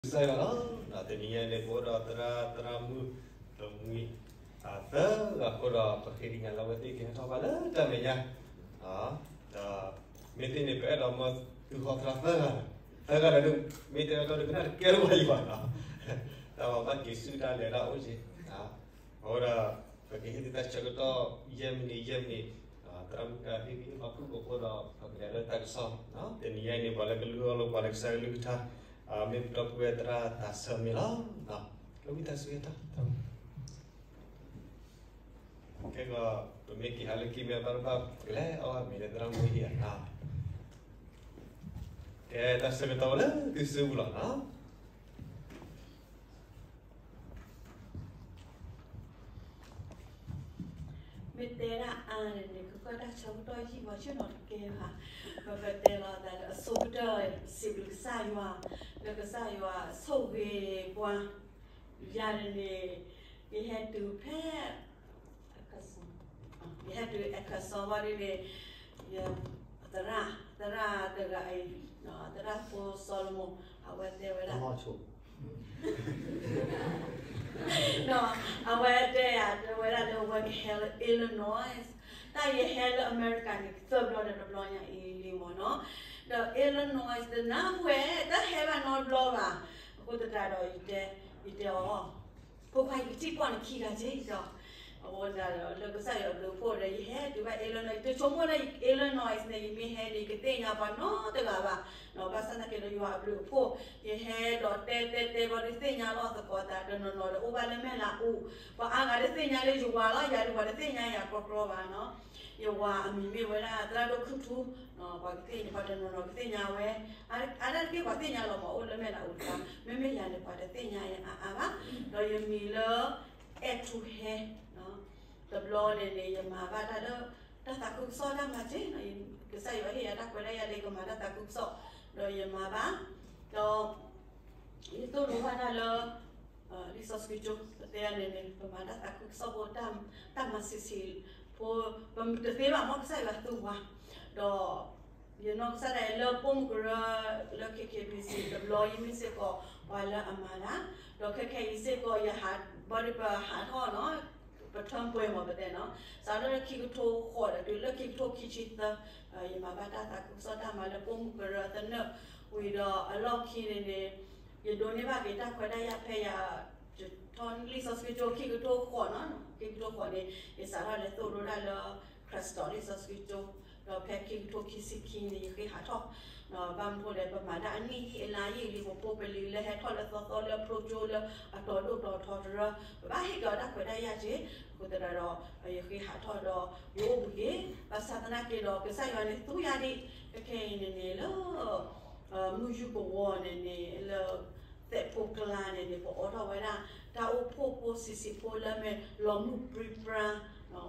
ကစၢ်ယွၤလီၤ. တနံၤညါန့ၣ် ပအိၣ်ဒီးသရၣ် သရၣ်မုၣ် တမှံ သၢဂၤအဃိဒီး ပဃ့ကညးလၢအဝဲသ့ၣ်ကဟဲထီၣ်ဘၣ်လၢတၢ်မဲာ်ညါ, ဒီးမ့ၢ်သ့ၣ်န့ၣ် ပအဲၣ်ဒိးမၢသုဟီသရၣ်သၢဂၤ, သၢဂၤဒီး မ့ၢ်တဲဝဲဒၣ်ဒုးကနၣ်တကဲလၢၤဘၣ်ယွၤလီၤ. တၢ်ဘၣ်ဘၣ်က့ၤဆူတၢ်လဲၤတၢ်အိၣ်က့ၤ, အဃိဒီး ပကဟ့ၣ်သုတၢ်ဆၢကတီၢ် ယဲၢ်မံးနံး ယဲၢ်မံးနံး, သရၣ်မုၣ်ကဟ့ၣ်ဂံၢ်ဟ့ၣ်ဘါဖုၣ်ကိာ်ဖိဒီး ပကလဲၤလၢတၢ်ကစီၣ်, တနံၤညါအံၤန့ၣ် ပှၤလၢကလုၢ်အီၣ်လိာ်ပှၤလၢကစၢ်ကလုၢ်ကထါ မ့ၢ်ပဒီပုၢ်ဝဲၢ်သရၣ်သးစၢ်မ့ၢ်လီၤ. ကဝံသးစူၤတၢ် ကဲကီး ပမ့ၢ်က့ၤဟးလၢခံမ့ၢ်ဘၣ်တဘၣ် ပကလဲၤအီၣ်ဘၣ်မ့ၤလၢသရၣ်မုၣ်ဟံၣ်ဧါ. ကဲတၢ်ဆၢကတီၢ်ဝဲလၢသုစုပူၤလီၤနီၤ. မ့ၢ်တဲဒၣ်အါန့ၣ်န့ၣ် ကကွၢ်တၢ်ဆၢကတီၢ်ယံာ်ဝဲဆ့ၣ်နီၤတကဲဘၣ်, ပကတဲလီၤသးလၢအဆိကတၢၢ် စံးဘျုးကစၢ်ယွၤ လၢကစၢ်ယွၤဆိၣ်ဂ့ၤပှၤ, ယၤန့ၣ်န့ၣ် ယဟဲတုၤဖဲ ယဟဲတုၤ Arkansas ဘၣ်ဒ်န့ၣ် သရၣ် သရၣ်တဂၤအံၤ သရၣ်ဖိစီၤလမူ အဝဲတဲဝဲဒၣ် ဒီးအဝဲတဲယၤတဲဝဲဒၣ်လၢအဝဲကဟဲလၢ Illinois, တၢ်ယဟဲလၢအမဲရကၤန့ၣ် သၢဘျီဒီးတဘျီညါအံၤလံမ့ၢ်နီၤ, ဒီး Illinois တနၢ်ဟူဝဲ တၢ်ဟဲဘၣ်နီတဘျီဘၣ်, အဃိသတးဒီး ယတဲအီၤ ဖိခွါ ယကထံၣ်ပှၢ်နခံဂၤက့ၤဒီး, အဃိသတးဒီး လၢကစၢ်ယွၤအဘျုးအဖှိၣ်ဒီး ယဟဲတုၤဘၣ် Illinois, တဆိကမိၣ်လၢ Illinois န့ၣ် ယမ့ၢ်ဟဲန့ၣ် ယကသ့ၣ်ညါပှၤနီတဂၤဘၣ်, ဘၣ်ဆၣ်သနာ်က့ဒီး ယွၤအဘျုးအဖှိၣ် ယဟဲဒီးတဲတဲတဲဘျီဒုးသ့ၣ်ညါလီၤသကိးသး တနီၤနီၤဒီးအိၣ်ဘၣ်လၢမဲာ်လးအူ, ပှၤအါဂၤတသ့ၣ်ညါလၢယဝၤလီၤ, ယၤဒုးပှၤတသ့ၣ်ညါယၤကြီကြီဘၣ်နီၤ, ယဝၤအမံၤမ့ၢ်ဝဲဒၣ် သရၣ်ဒိၣ်ခုၣ်ထူ, ပှၤကသ့ၣ်ညါ ပှၤတနီၤနီၤကသ့ၣ်ညါဝဲ, အါဒၣ်တက့ၢ် ပှၤသ့ၣ်ညါလီၤမးအိၣ်လၢမဲာ်လးအူတခါ, မ့မ့ၢ်ယၤန့ၣ် ပှၤတသ့ၣ်ညါယၤအါအါဘၣ်, ဒီးယမံၤလၢ အဲၣ်ထူဟဲ တဘျီန့ၣ်န့ၣ် ယမၤဘၣ်တၢ်လၢ တၢ်သးခုကစီၣ်တၢ်မၤစ့ၢ်, ကစၢ်ယွၤဟ့ၣ်ယၤတၢ်ခွဲးတၢ်ယာ်လၢယကမၤတၢ်သးခုကစီၣ်, ဒီးယမၤဘၣ်, ဒီး ယသိၣ်လိဘၣ်တၢ်လၢ လံာ်စီဆှံကၠိ ပတဲန့ၣ်န့ၣ် ပမၤတၢ်သးခုကစီၣ်ဖိ တၢ်မၤဆံးဆံးဖိ ပတသ့ဘၣ်မ့ၢ်ကစၢ်ယွၤသူပှၤ, ဒီး ယနီၢ်ကစၢ်ဒၣ်အံၤလၢပိာ်မုၣ်ကရၢလၢ K K B C တဘျီ ယမ့ၢ်စ့ၢ်ကီးပှၤလၢအမၤတၢ်, ဒီးခဲခဲအံၤစ့ၢ်ကီး ယဟး ဘၣ်ဒ်ပဟးထီၣ်နီၤ ပထၢပှဲၤမးပတဲနီၤ, စးထီၣ်လၢခံကထိဃိးဒီးတုၤလၢခံကထိခံဆံသၢ, ယမၤဘၣ်တၢ်သးခုကစီၣ်တၢ်မၤလၢပိာ်မုၣ်ကရၢသနၢၣ်ဝံၤဒီးအလီၢ်ခံန့ၣ်န့ၣ်, ယဒိးန့ၢ်ဘၣ်က့ၤတၢ်ခွဲးတၢ်ယာ်ဖဲယၤ ထီၣ်လံာ်စီဆှံကၠိခံကထိဃိးနီၤ, ခံကထိဃိးန့ၣ် ယစးထီၣ်လဲၤသိၣ်လိတၢ်လၢ Krestor လံာ်စီဆှံကၠိ, ဒီးဖဲခံကထိခံဆံခံန့ၣ် ယဃ့ဟးထီၣ်, ဘၣ်မနုၤလဲၣ် ပမၤတၢ်အနံၣ်ယံာ်အလါယံာ်လံ ပဖိပလံၤလၢဟဲထီၣ်လၢသီသီလၢဖျိကၠိလၢအတီၤဒိၣ်တီၤထီတရၢ, ပဘၣ်ဟ့ၣ်က့ၤအီၤတၢ်ခွဲးတၢ်ယာ်က့ၤ, အဃိသတးဒီး ယဃ့ဟးထီၣ်ဒီး ယအိၣ်ဘှံးက့ၤ, ဘၣ်ဆၣ်သနာ်က့ဒီး ကစၢ်ယွၤန့ၣ်သူယၤဒံး, ခဲခဲအံၤန့ၣ်န့ၣ်လၢ မုၢ်ယူၢ်ကဝီၤန့ၣ်န့ၣ် လၢ သဲးဖိကျါန့ၣ်န့ၣ် ပအိးထီၣ်ဝဲဒၣ် တၢ်အိၣ်ဖှိၣ်ဖိဆံးဆံးဖိလၢအမ့ၢ်လီၤမုၢ်ပြံပြါ,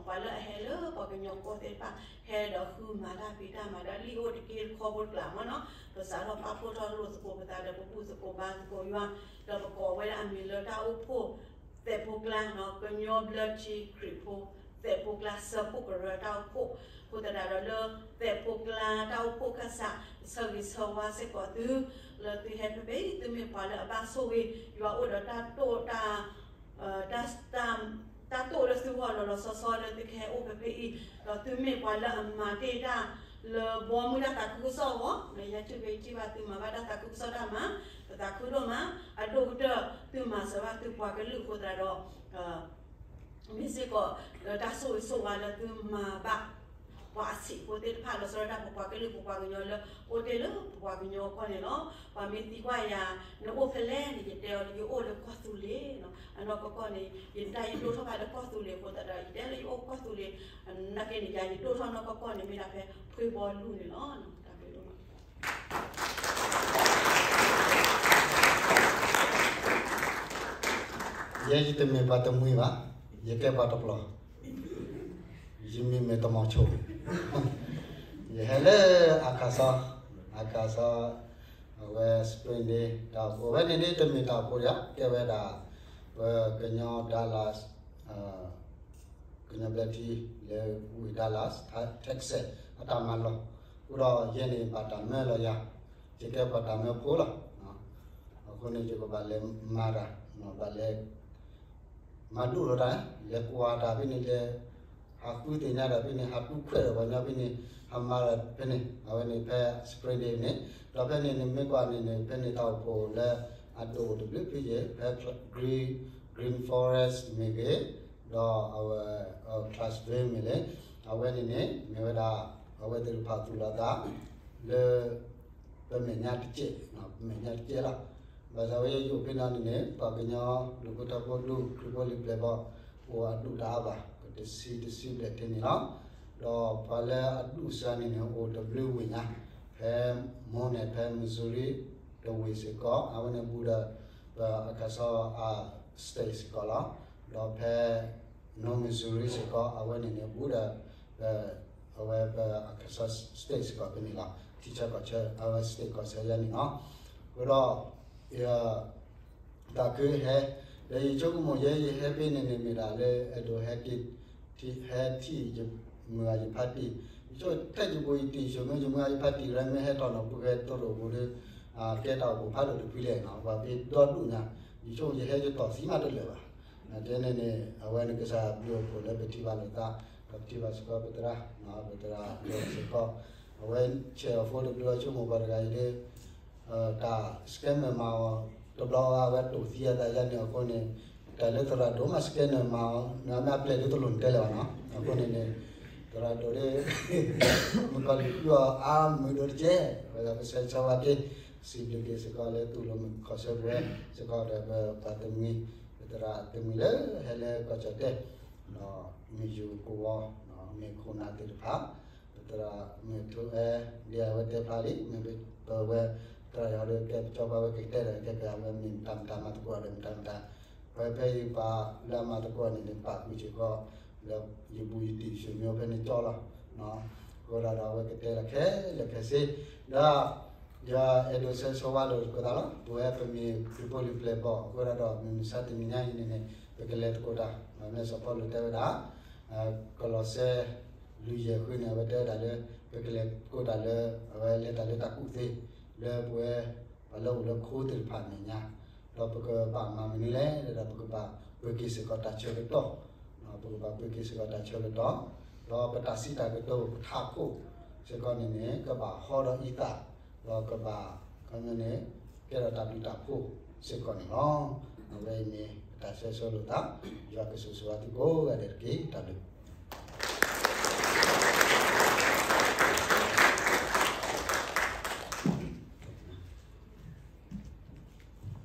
ပှၤလၢအဟဲလၢပှၤကညီကီၢ်သ့ၣ်တဖၣ် ဟဲဒီးဃုမၤတၢ်ဖံးတၢ်မၤဒီးလံာ်အိၣ်တက့ၢ်တခီဖိတကျါမ့ၢ်နီၤ, ပစးထီၣ်ပာ်ဖှိၣ်ထီၣ်လိာ်သကိးပသးဒီး ပဘူၣ်သကိးဘါသကိးယွၤ, ဒီးပကိးဝဲဒၣ်အမံၤလၢတၢ်အိၣ်ဖှိၣ် သဲးဖိကျါ, ကညီဘျၢထံခရံာ်ဖိ သဲးဖိကျါ စၢဖှိၣ်ကရၢတၢ်အိၣ်ဖှိၣ်, အဃိသတးဒီးလၢ သဲးဖိကျါ တၢ်အိၣ်ဖှိၣ်ခၢၣ်စး ဆၢဂ့ၤဆၢဝါစ့ၢ်ကီးသု, လၢသုဟဲဖဲဖဲအံၤ သုမ့ၢ်ပှၤလၢအဘၣ်ဆိၣ်ဂ့ၤ, ယွၤအိၣ်ဒီးတၢ်တိာ်တၢ် တၢ်တိာ်လၢသုဂီၢ်လီၤလီၤဆီဆီလၢသုကဟဲအိၣ်ဖဲဖဲအံၤ, ဒီးသုမ့ၢ်ပှၤလၢအမၤတ့ၢ်တၢ်လၢဘီမုၢ်တၢ်သးခုကစီၣ်အဂီၢ်, လၢယဲၢ်ထံၣ်ဖဲအံၤထံၣ်ဘၣ်သုမၤဘၣ်တၢ်သးခုကစီၣ်တၢ်မၤ, ပသးခုဒိၣ်မး, အဒိၣ်ကတၢၢ်သုမၤစၢၤဘၣ်သုပှၤကလုာ်အဃိသတးဒီး မ့ၢ်စ့ၢ်ကီး လၢတၢ်ဆိၣ်ဂ့ၤဆိၣ်ဝါလၢသုမၤဘၣ် ပှၤအဆံးဖိသ့ၣ်တဖၣ် လီၤဆီဒၣ်တၢ်ပပှၤကလုာ်ပပှၤကညီလၢ အိၣ်တ့ၢ်လၢပပှၤကညီအကီၢ်န့ၣ်လီၤ. ပှၤမ့ၢ်သံကွၢ်ယၤ နအိၣ်ဖဲလဲၣ်န့ၣ် ယတဲအီၤလၢယအိၣ်လၢကီၢ်သူလ့ၤ, အနီၢ်ကီၢ်ကီၢ်န့ၣ် ယတၢ်ယဒိၣ်ထီၣ်ဘၣ်လၢကီၢ်သူလ့ၤအဃိသတးဒီး ယတဲလၢယအိၣ်ကီၢ်သူလ့ၤ, နာ်က့န့ၣ် ယၤယဒိၣ်ထီၣ်နီၢ်ကီၢ်ကီၢ်န့ၣ် မ့ၢ်ဒၣ်ဖဲဖှ့ဘီလူန့ၣ်လီၤ. တၢ်ဘျုးဒိၣ်မး ယဲယတမ့ၢ်ပှၤတမှံၤဘၣ်, ယကဲပှၤတပျီၤ, ယမံၤမ့ၢ်တမီၤဆိ, ယဟဲလၢ Arkansas, Arkansas, အဝဲ Springdale တၢ်အိၣ်ဖှိၣ်, အဝဲန့ၣ်ဒ်တမ့ၢ်တၢ်အိၣ်ဖှိၣ်ဒီး ကဲဝဲဒၣ် ပကညီ Dallas, ကညီဘျၢထံ လၢဝ့ၢ် Dallas, Texas အတၢ်မၤလီၢ်, အဃိဒီးယဲန့ၣ်ဘၣ်တၢ်မၢလီၤယၤ, ယကဲပှၤတၢ်မၢဖိလီၤ. အဃိန့ၣ် ယကဘၣ်လဲၤမၤတၢ်, ဘၣ်လဲၤ မၤဒိၣ်ထီၣ်တၢ်, လဲၤကွၢ်တၢ်ဖဲန့ၣ်, လဲၤဟးဃုသ့ၣ်ညါတၢ်ဖဲန့ၣ်, ဟးတူၢ်ခွဲးဒီးပှၤညီဖဲန့ၣ်, ဟးမၤတၢ်ဖဲန့ၣ်, အဝဲန့ၣ်ဖဲ spring day န့ၣ်, ဒီးဖဲန့ၣ်န့ၣ် မ့ၢ်ကွၢ်န့ၣ်န့ၣ် ဖဲန့ၣ်တၢ်အိၣ်ဖှိၣ်လၢအဒိၣ်တဘျုးဖုယဲၢ် ဖဲ green, green forest မ့ၢ်ဂ့ၤ, ဒီးအဝဲ Clarksville မ့ၢ်လဲၣ်, အဝဲန့ၣ်န့ၣ် မ့ၢ်ဝဲဒၣ် အဝဲသ့ၣ်တဖၣ်သူၣ်လီၤသး လၢ ပမဲာ်ညါတကဲး, ပမဲာ်ညါတကဲးလီၤ. ဘၣ်ဆၣ်ဝဲယအိၣ်ဖဲန့ၣ်န့ၣ်န့ၣ် ပှၤကညီဒူၣ်ဖိထၢဖိဒူၣ် ခရံာ်ဖိလံၤပျဲၢ်ဘီၣ် အိၣ်အဒူၣ်တအါဘၣ်, ကတဆံတဆံဘျဲၣ်ထဲန့ၣ်လီၤ. ဒီးပှၤလၢအဒူၣ်စှၤန့ၣ်န့ၣ် အိၣ်တဘျုးဝ့ၢ်ညါ, ဖဲမိၢ်န့ၣ် ဖဲ Missouri တဝ့ၢ်စ့ၢ်ကီး, အဝဲန့ၣ်ဘူးဒီး ပ Arkansas state စ့ၢ်ကီးလီၤ. ဒီးဖဲ North Missouri စ့ၢ်ကီး, အဝဲန့ၣ်န့ၣ် ဘူးဒီး အဝဲပ Arkansas state စ့ၢ်ကီးဖဲန့ၣ်လီၤ. ထံဆၢကီၢ်ဆၢ အဝဲ state ကီၢ်ဆၢယါန့ၣ်လီၤ. အဃိဒီး ယ တၢ်ကဟဲ, ဒီးယဆိကမိၣ်ယဲ ယဟဲဖဲန့ၣ်န့ၣ်မ့ၢ်ဒၣ်လၢအဲၣ်ဒိးဟဲတ့ၢ်, ဟဲထံၣ်ယမုၢ်ဂၤယဖါတံၢ်, ယဆိကမိၣ်ထဲယဘိယတံၢ်ဆိမိၣ် ယမုၢ်ဂၤယဖါတံၢ်ရၢမ့ၢ်ဟဲထီၣ်နီၢ်ပူၤဖဲတရိာ်ပူၤဒီး ကဲတၢ်အိၣ်ဖှိၣ်ဖးဒိၣ်တဖုလဲၣ်နီၤ, ပှၤဖဲဒီဒူၣ်ညါ, ယဆိကမိၣ်ယဟဲယတီၢ်သံမးတလၢာ်ဘၣ်. တဲန့ၣ်န့ၣ် အဝဲန့ၣ်ကစၢ်ဘျုးအိၣ်ဖှိၣ်လၢပထံၣ်ဘၣ်လိာ်သး, ဒီးပထံၣ်ဘၣ်စ့ၢ်ကီးပသရၣ်, ပသရၣ်စ့ၢ်ကီး, အဝဲဆဲးအီၤဖိတဘျီဆိကမိၣ်ပှၤတဂၤအံၤလၢ တၢ် scammer မၤအီၤတဘျီအဝဲတိၢ်သံအသးယါန့ၣ်အဃိန့ၣ်, တၢ်လၢသရၣ်ဒိၣ်မး scammer မၤအီၤ မ့ၢ်အပျဲၢ်ဒ်သိးလိၣ်နတဲလၢၤဘၣ်နီၤ. အဃိန့ၣ်န့ၣ် သရၣ်ဒိၣ်လၢ မုၣ်ကီၢ်လံၢ်အီၤအါမုာ်ဒိၣ်တက့ၢ်, ဝဲဒၣ်ပဆၢဂ့ၤဆၢဝါက့ၤ, စံးဘျုးက့ၤစ့ၢ်ကီးလၢသူၣ်လီၤမုၢ်ခီၣ်ဆၢပဝဲစ့ၢ်ကီးဒီးပပှၤတမှံၤ, ပသရၣ်တမှံၤလၢဟဲလၢကီၢ်ကၠီၣ်တဲၣ်, ဒီးမ့ၢ်ယိၤကဝီၤ, မ့ၢ်ခိၣ်နၢ်သ့ၣ်တဖၣ် ပသရၣ်မ့ၢ်ထိၣ်အဲၣ် ဒ်အဝဲတဲဖျါလံ မ့ၢ်ပဝဲ သရၣ်ယီၤဒီးကဲပကၠီပှၤဝဲကတဲဒီးကဲပဝဲမ့ၢ်တၢ်မတၤမၤသကိးဒီးမတၤမတၤ, ဖဲဖဲအံၤပှၤလၢအမၤသကိးန့ၣ်န့ၣ် ပာ်ဃုာ်စ့ၢ်ကီး လၢယဘူးယတံၢ်ယဆိမိၣ်ဖဲန့ၣ်ကၠီလီၤ. အဃိဒၣ်ဒီးအဝဲကတဲလီၤခဲလၢာ်ခဲဆ့, ဒီး ယအဲၣ်ဒိးဆၢဂ့ၤဆၢဝါလိာ်သကိးသးလီၤ. ပဝဲပမ့ၢ်ခရံာ်ဖိလံၤပျဲၢ်ဘီၣ် အဃိဒၣ်ဒီး မုၢ်မဆါတနံၤညါအံၤန့ၣ်န့ၣ် ပကလဲၤသကိးတၢ်, မ့ၢ်စီၤပီလူးတဲဝဲဒၣ် ကလီးစဲ လွံၢ်ယဲၢ်ဃုန့ၣ် အဝဲတဲဝဲဒၣ်လၢ ပကလဲၤသကိးတၢ်လၢ အဝဲလဲၤတၢ်လၢတၢ်ကူၣ်သ့ လၢပဝဲ ပှၤလၢအိၣ်လၢခိသ့ၣ်တဖၣ်အမဲာ်ညါ, ဒီးပကဘၣ်မၤမနုၤလဲၣ်, ဒီးပကဘၣ်ပှ့ၤက့ၤစ့ၢ်ကီးတၢ်ဆၢကတီၢ်, ပကဘၣ်ပှ့ၤက့ၤစ့ၢ်ကီးတၢ်ဆၢကတီၢ်, ဒီးပတၢ်စံးတၢ်ကတိၤပထးခိၣ်စ့ၢ်ကီးန့ၣ်န့ၣ် ကဘၣ်ဟီဒီးအံသၣ်, ဒီးကဘၣ် ခီန့ၣ် ကဲထီၣ်တၢ်ဘျုးတၢ်ဖှိၣ်စ့ၢ်ကီးန့ၣ်လီၤ. အဝဲအံၤန့ၣ် ပတၢ်ဆၢဂ့ၤဆၢဝါလိာ်သး, ယွၤကဆိၣ်ဂ့ၤဆိၣ်ဝါသုကိးဂၤဒဲးတက့ၢ်. တၢ်ဘျုး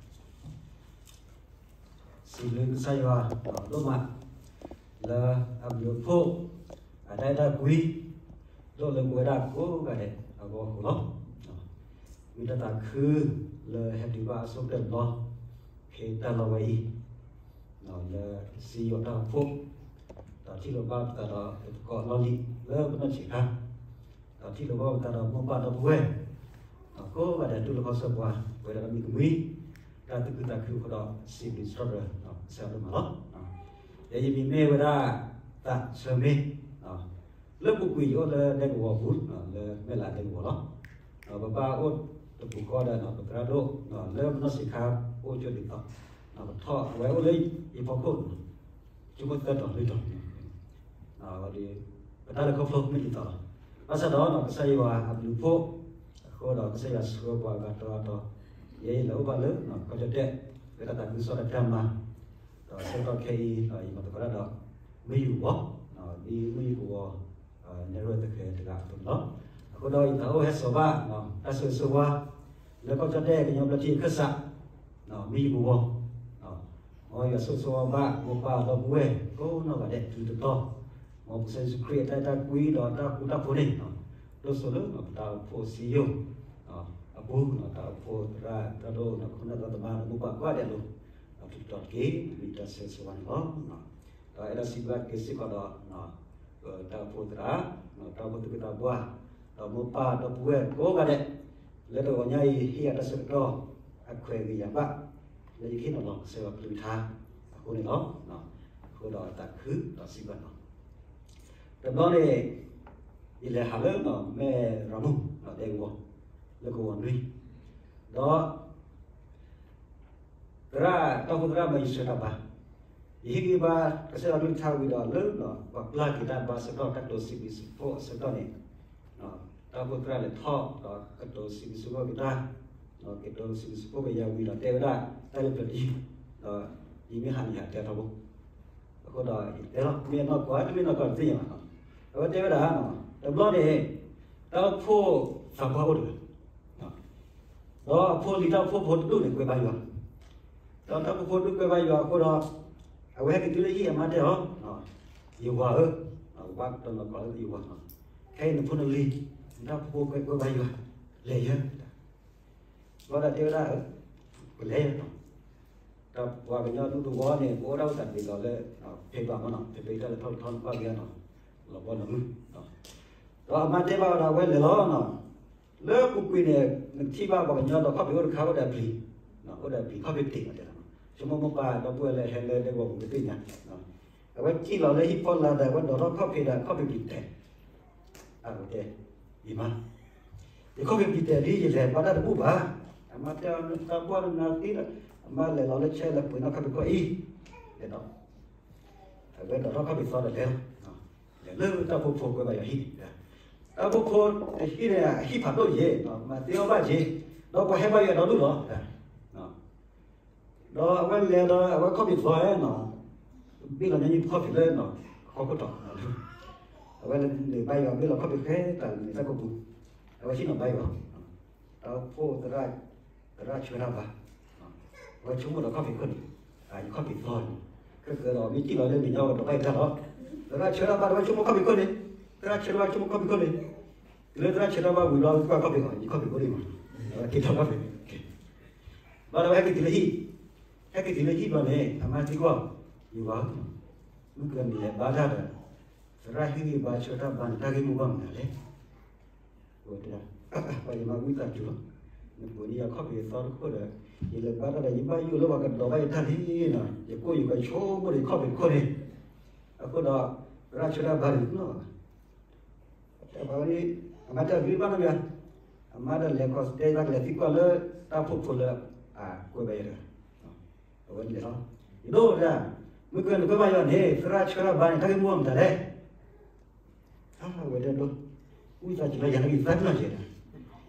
စံးဘျုးကစၢ်ယွၤဒိၣ်မး လၢအဘျုးအဖှိၣ် အတၢ်အဲၣ်တၢ်ကွံ ဒိၣ်လၢပဝဲဒၣ်ကိးဂၤဒဲးအဂီၢ်အဃိလီၤ. မ့ၢ်တၢ်သးခုလၢဟဲတုၤဘၣ်အဆိကတၢၢ်တဘျီ ဖဲတၢ်လီၢ်ဝဲအံၤ လၢစံယိၤတၢ်အိၣ်ဖှိၣ် ဒီးထံၣ်လိာ်ဘၣ်ပသးဒီးပသကိးလီၢ်လံၤ လၢပနီၢ်ဆံးခါ ဒီးထံၣ်လိာ်ဘၣ်ပသးဒီးမိၢ်ပၢ်ဒီပုၢ်ဝဲၢ် ဒီးကိးဂၤဒဲးတူၢ်လိာ်ခီဆၢပှၤ ပဝဲဒၣ်တၢ်မုၢ်ကမှံ တၢ်သူၣ်ခုသးခုအဃိဒီး စံးဘျုးစံးထီၣ်ပတြၢၤ ကစၢ်ယွၤဒိၣ်မးလီၤ. ယဲယမံၤမ့ၢ်ဝဲဒၣ် သးဆၢမ့ၢ် လၢပူၤကွံာ်ယအိၣ်လၢဒဲကဝီၤပူၤ လၢမဲၢ်လးဒဲကဝီၤလီၤ. ပဘၣ်အိၣ်တပူၤဃီဒီး ပသရၣ်ဒိၣ် လၢပနီၢ်ဆံးခါအိၣ်ကၠိဒ်သိး ပထီၣ်အဝဲအိၣ်လၢယဖီခိၣ် ကၠိခိၣ်သၢတီၤလွံၢ်တီၤ ပတၢ်လဲၤခီဖျိမ့ၢ်ဒ်သိးလီၤ. ဘၣ်ဆၣ်ဒီး ကစၢ်ယွၤအဘျုးအဖှိၣ်အဃိဒီး ကစၢ်ယွၤဆိၣ်ဂ့ၤပှၤအဂၤတီအတီၤ ယဲယလဲၤအိၣ်ဘၣ်လၢ ကီၢ်ကၠီၣ်တဲၣ် လၢတၢ်သးခုကစီၣ်တၢ်ဖံးတၢ်မၤ ဒီးဆၢကတီၢ်ခဲအံၤ ယမၤသကိးတၢ်ဒီး မုၢ်ယူၢ်ကဝီၤ ဒ်မုၢ်ယူၢ်ကဝီၤ နဲၣ်ရွဲၣ်သဃဲၤတဂၤအသိးန့ၣ်လီၤ. အဃိဒီးယသးအိၣ်ဟဲစိာ်ဘၣ် တၢ်ဆိၣ်ဂ့ၤဆိၣ်ဝါ လၢကီၢ်ကၠီၣ်တဲၣ်ကညီဘျၢထံအခၢၣ်စး မုၢ်ယူၢ်ကဝီၤ မ်ယွၤဆိၣ်ဂ့ၤဆိၣ်ဝါဘၣ် မိၢ်ပၢ်ဒီပုၢ်ဝဲၢ်ကိးနီၢ်ဂၤဒဲးတုၤတတီၤ, မ်ကစၢ်ယ့ၣ်ၡူးခရံာ်အတၢ်အဲၣ်တၢ်ကွံဒီးတၢ်ဃူတၢ်ဖိးန့ၣ် ဒိၣ်စိလၢပတၢ်အိၣ်ဖှိၣ်စံယိၣ်အပူၤ တၢ်အိၣ်ဖှိၣ်သရၣ်သရၣ်ဒိၣ် ခိၣ်နၢ်သရၣ်သမါဒီးမိၢ်ပၢ်ကိးဂၤဒဲးအလိၤ တုၤတတီၤတက့ၢ် မ့ၢ်တၢ်ဆိၣ်ဂ့ၤဆိၣ်ဝါန့ၣ်လီၤ. ဒီးအဲၣ်ဒိးစံးဘျုးက့ၤစ့ၢ်ကီးဒီး တၢ်အိၣ်ဖှိၣ်သရၣ် တၢ်အိၣ်ဖှိၣ်သူၣ်က့သးပှၢ် ဒီးမိၢ်ပၢ်ဒီပုၢ်ဝဲၢ်ကိးဂၤဒဲး လၢတဂီၤညါအံၤ ဟ့ၣ်ယၤတၢ်ဆၢကတီၢ် အခွဲးဂ့ၤယၤဘၣ် လၢယကဟ့ၣ်နီၤလီၤကစၢ်ယွၤကလုၢ်ကထါအဃိန့ၣ်လီၤ. အဃိဒီးတၢ်ခုဒီးစံးဘျုးလီၤ. တဘျီန့ၣ် ယလဲၤဟးလၢ မဲၢ်ရၤမူၣ် ဒဲကဝီၤ လၢကဝီၤနွံ ဒီး တၢ် သရၣ် တၢ်အိၣ်ဖှိၣ်သရၣ်မၢယဆၢတၢ်ဘါ, ယဟ့ၣ်ဂံၢ်ဘါကစၢ်ယွၤကလုၢ်ကထါဝံၤဒီးလၢ ပှၤပျၢ်က့ၤတၢ်ဘါဆၢကတီၢ် တၢ်ကတိၤစံးဘျုးစံးဖှိၣ်အဆၢကတီၢ်န့ၣ်, တၢ်အိၣ်ဖှိၣ်သရၣ်လဲၤထီၣ်ဒီးကတိၤစံးဘျုးစံးဖှိၣ်က့ၤတၢ်, ကတိၤစံးဘျုးစံးဖှိၣ်က့ၤယၤဝံၤဒီးတဲဝဲဒၣ် တၢ်လၢပျၢၤတယုၢ်, ဒီးယမ့ၢ်ဟးန့ၣ်ယဟးတဲထီဘိ, အဃိဒီးယတဲလီၤ မ့ၢ်အနီၢ်ကီၢ် တမ့ၢ်နီၢ်ကီၢ်တသ့ၣ်ညါဘၣ်, အဝဲတဲဝဲဒၣ်, တဘျီန့ၣ် တၢ်အိၣ်ဖှိၣ်သးပှၢ်အိၣ်တဂၤ ဒီးအဖိလံၤတၢ်အိၣ်ဖှိၣ်ဖိတဒူၣ်န့ၣ် ကွဲဘါယွၤ, ဒီးတၢ်အိၣ်ဖှိၣ်ဖိတဒူၣ်ကွဲဘါယွၤအဃိဒီး, အဝဲဟဲက့ၤတုၤလၢဟံၣ်အမါတဲအီၤ, ယဝၤဧၢ, ဘၣ်တနီၤကီးလၢယဝၤ, ခဲအံၤနဖိနလံၤ, နတၢ်အိၣ်ဖှိၣ်ဖိကွဲဘါယွၤ, လဲၤယဲ, ဘျီဒၣ်တဲဝဲဒၣ်, ပလဲၤယဲ, တၢ်ပှၤကညီဒူသဝီန့ၣ် ပအိၣ်ဒၣ်အိၣ်သးတဘ့ၣ်ဒီးလၢ ဖဲဘၣ်မနီၤ ဖဲဖဲတၢ်လဲၤထီၣ်လဲၤထီန့ၣ် ပၢ်က့ၤနီၤ, လီၤဘီလီၤမုၢ်, ဒီးအမါတဲဘၣ်ဝဲဒၣ် အဝဲလဲၤလီၤနီၤ, လၢပူၤကွံာ်န့ၣ် နထံၣ်ဘၣ်ပှၤကညီဒီးခီၣ်ဖံးအိၣ်တခါအိၣ်ဒီးအပျံၤ, အိၣ်ဒီးအပျံၤခီၣ်ဖံးတ့ၢ်မးတဲ, ဆိကမိၣ်မိၢ်ပၢ်ဒီပုၢ်ဝဲၢ်လၢဟဲလၢဒဲကဝီၤပူၤကသ့ၣ်ညါ, အဝဲစံၣ်လီၤလၢဟံၣ်ဖီလာ်ဒီး အဝဲဒိးထီၣ်ခီၣ်ဖံးဒီးခီၣ်ဖံးပျံၤတဲာ်, အဝဲတဲ, ယမါ, ယခီၣ်ဖံးပျံၤတဲာ်ဒ်ယလဲၤဘါတၢ်တဘူၣ်ဘၣ်, အမါတဲအီၤ နသးပှၢ်နနၢ်သ့ဒီး, အမါလဲၤလီၤလၢဆဲးလဲၤပှ့ၤနီၣ်ခီၣ်ဖံးခိၣ်အံၤ, ဒီး အဝဲဒိးထီၣ်ခီၣ်ဖံးသီဒီးလဲၤလီၤ, လဲၤလၢတၢ်အိၣ်ဖှိၣ်ဖိကွဲဘါယွၤဟံၣ်, တၢ်အိၣ်ဖှိၣ်ဖိတဟံၣ်န့ၣ် အဟံၣ်ဖးဒိၣ်ယဲ, မၤသ့အီၣ်ဘၣ်က့ၤ, ဒီးပှၤဟဲဘါယွၤဒီဒူၣ်လီၤ, ဒီးအဝဲလဲၤဒီး အဝဲခီၣ်ဖံးသီနီၤ, ဘ့ၣ်လီၤညီနုၢ်ခီၣ်ဖံးလၢ ဟီၣ်ခိၣ်တီၤ, အဝဲလဲၤဘါယွၤဘ့ၣ်လီၤခီၣ်ဖံးဃဲတၢ်လၢတၢ်ကိးပူၤ, အဝဲဟံးနီၤဘါယွၤ, တၢ်အိၣ်ဖှိၣ်သရၣ်, သရၣ်ဆၢတၢ်ဘါ, အဝဲဆိကမိၣ်ဒီးခီၣ်ဖံးခိၣ်န့ၣ်, ယခီၣ်ဖံးသီန့ၣ်, ခဲကဒီးမ့ၢ်စံၣ်လီၤလၢမဲာ်ညါဒီးဘၣ်ယတၢ်လီၤ, သရၣ်ဆၢတၢ်ဘါဒီးဝဲဆိကမိၣ်ခီၣ်ဖံးခိၣ်န့ၣ်, သရၣ်ဆၢတၢ်ဘါဆိကမိၣ်ခီၣ်ဖံးခိၣ်န့ၣ်, တုၤလၢသရၣ်ဆၢတၢ်ဘါဝံၤဘျီ ကွၢ်ခီၣ်ဖံးအီၤ ယခီၣ်ဖံးခိၣ်န့ၣ်မး, အဝဲက့ၤထီၣ်ခီၣ်ဖံး ဘၣ်ဒီးဝဲဟဲက့ၤတုၤလၢဟံၣ်, ဟဲက့ၤတုၤလၢဟံၣ်ဘျီန့ၣ် အမါသံကွၢ်, ယဝၤဧၢ, မုၢ်ကနံၤလဲၤဘါတၢ်ဒီး, သရၣ်ဟ့ၣ်ဂံၢ်ဘါဆၢတၢ်ဘါန့ၣ် တၢ်ဂ့ၢ်မိၢ်ပှၢ်မနုၤလဲၣ်, အဝဲတဲဒၣ်, ပှၤယမါဝံသးစူၤလီၤ, နပှ့ၤန့ၢ်ယၤခီၣ်ဖံးသီတခိၣ်ဒီး, ယလဲၤဘါတၢ်ဒီး ယဘၣ်ယိၣ်လၢပှၤကဒိးဘၣ်ယတၢ်လံနီၤ, ယကိၢ်ယဂီၤဆိကမိၣ်ဒီးယခီၣ်ဖံးတခိၣ်န့ၣ်, အဃိဒီး, သရၣ်ဆၢတၢ်ဘါန့ၣ် နီၤ တဲဘၣ်ဝဲ, အမါတဲအီၤ ဂ့ၤဘၣ်နီတမံၤ, အမါဒီးလဲၤခီၣ်တဲတၢ်ကလဲၤသံကွၢ်လၢတၢ်အိၣ်ဖှိၣ်ဖိလၢအကွဲးဘၣ်ယဲတဂၤ, အဝဲလဲၤလီၤ, ယဒိၣ်တဲ, မုၢ်ကနံၤနကွဲးဘါယွၤန့ၣ် သရၣ်ဆၢတၢ်ဘါန့ၣ် တၢ်ဂ့ၢ်မိၢ်ပှၢ်မနုၤလဲၣ်, အဝဲတဲဒိၣ်, ဝံသးစူၤလၢယၤနဂံၢ်သးတနီၤယဲဒၣ်,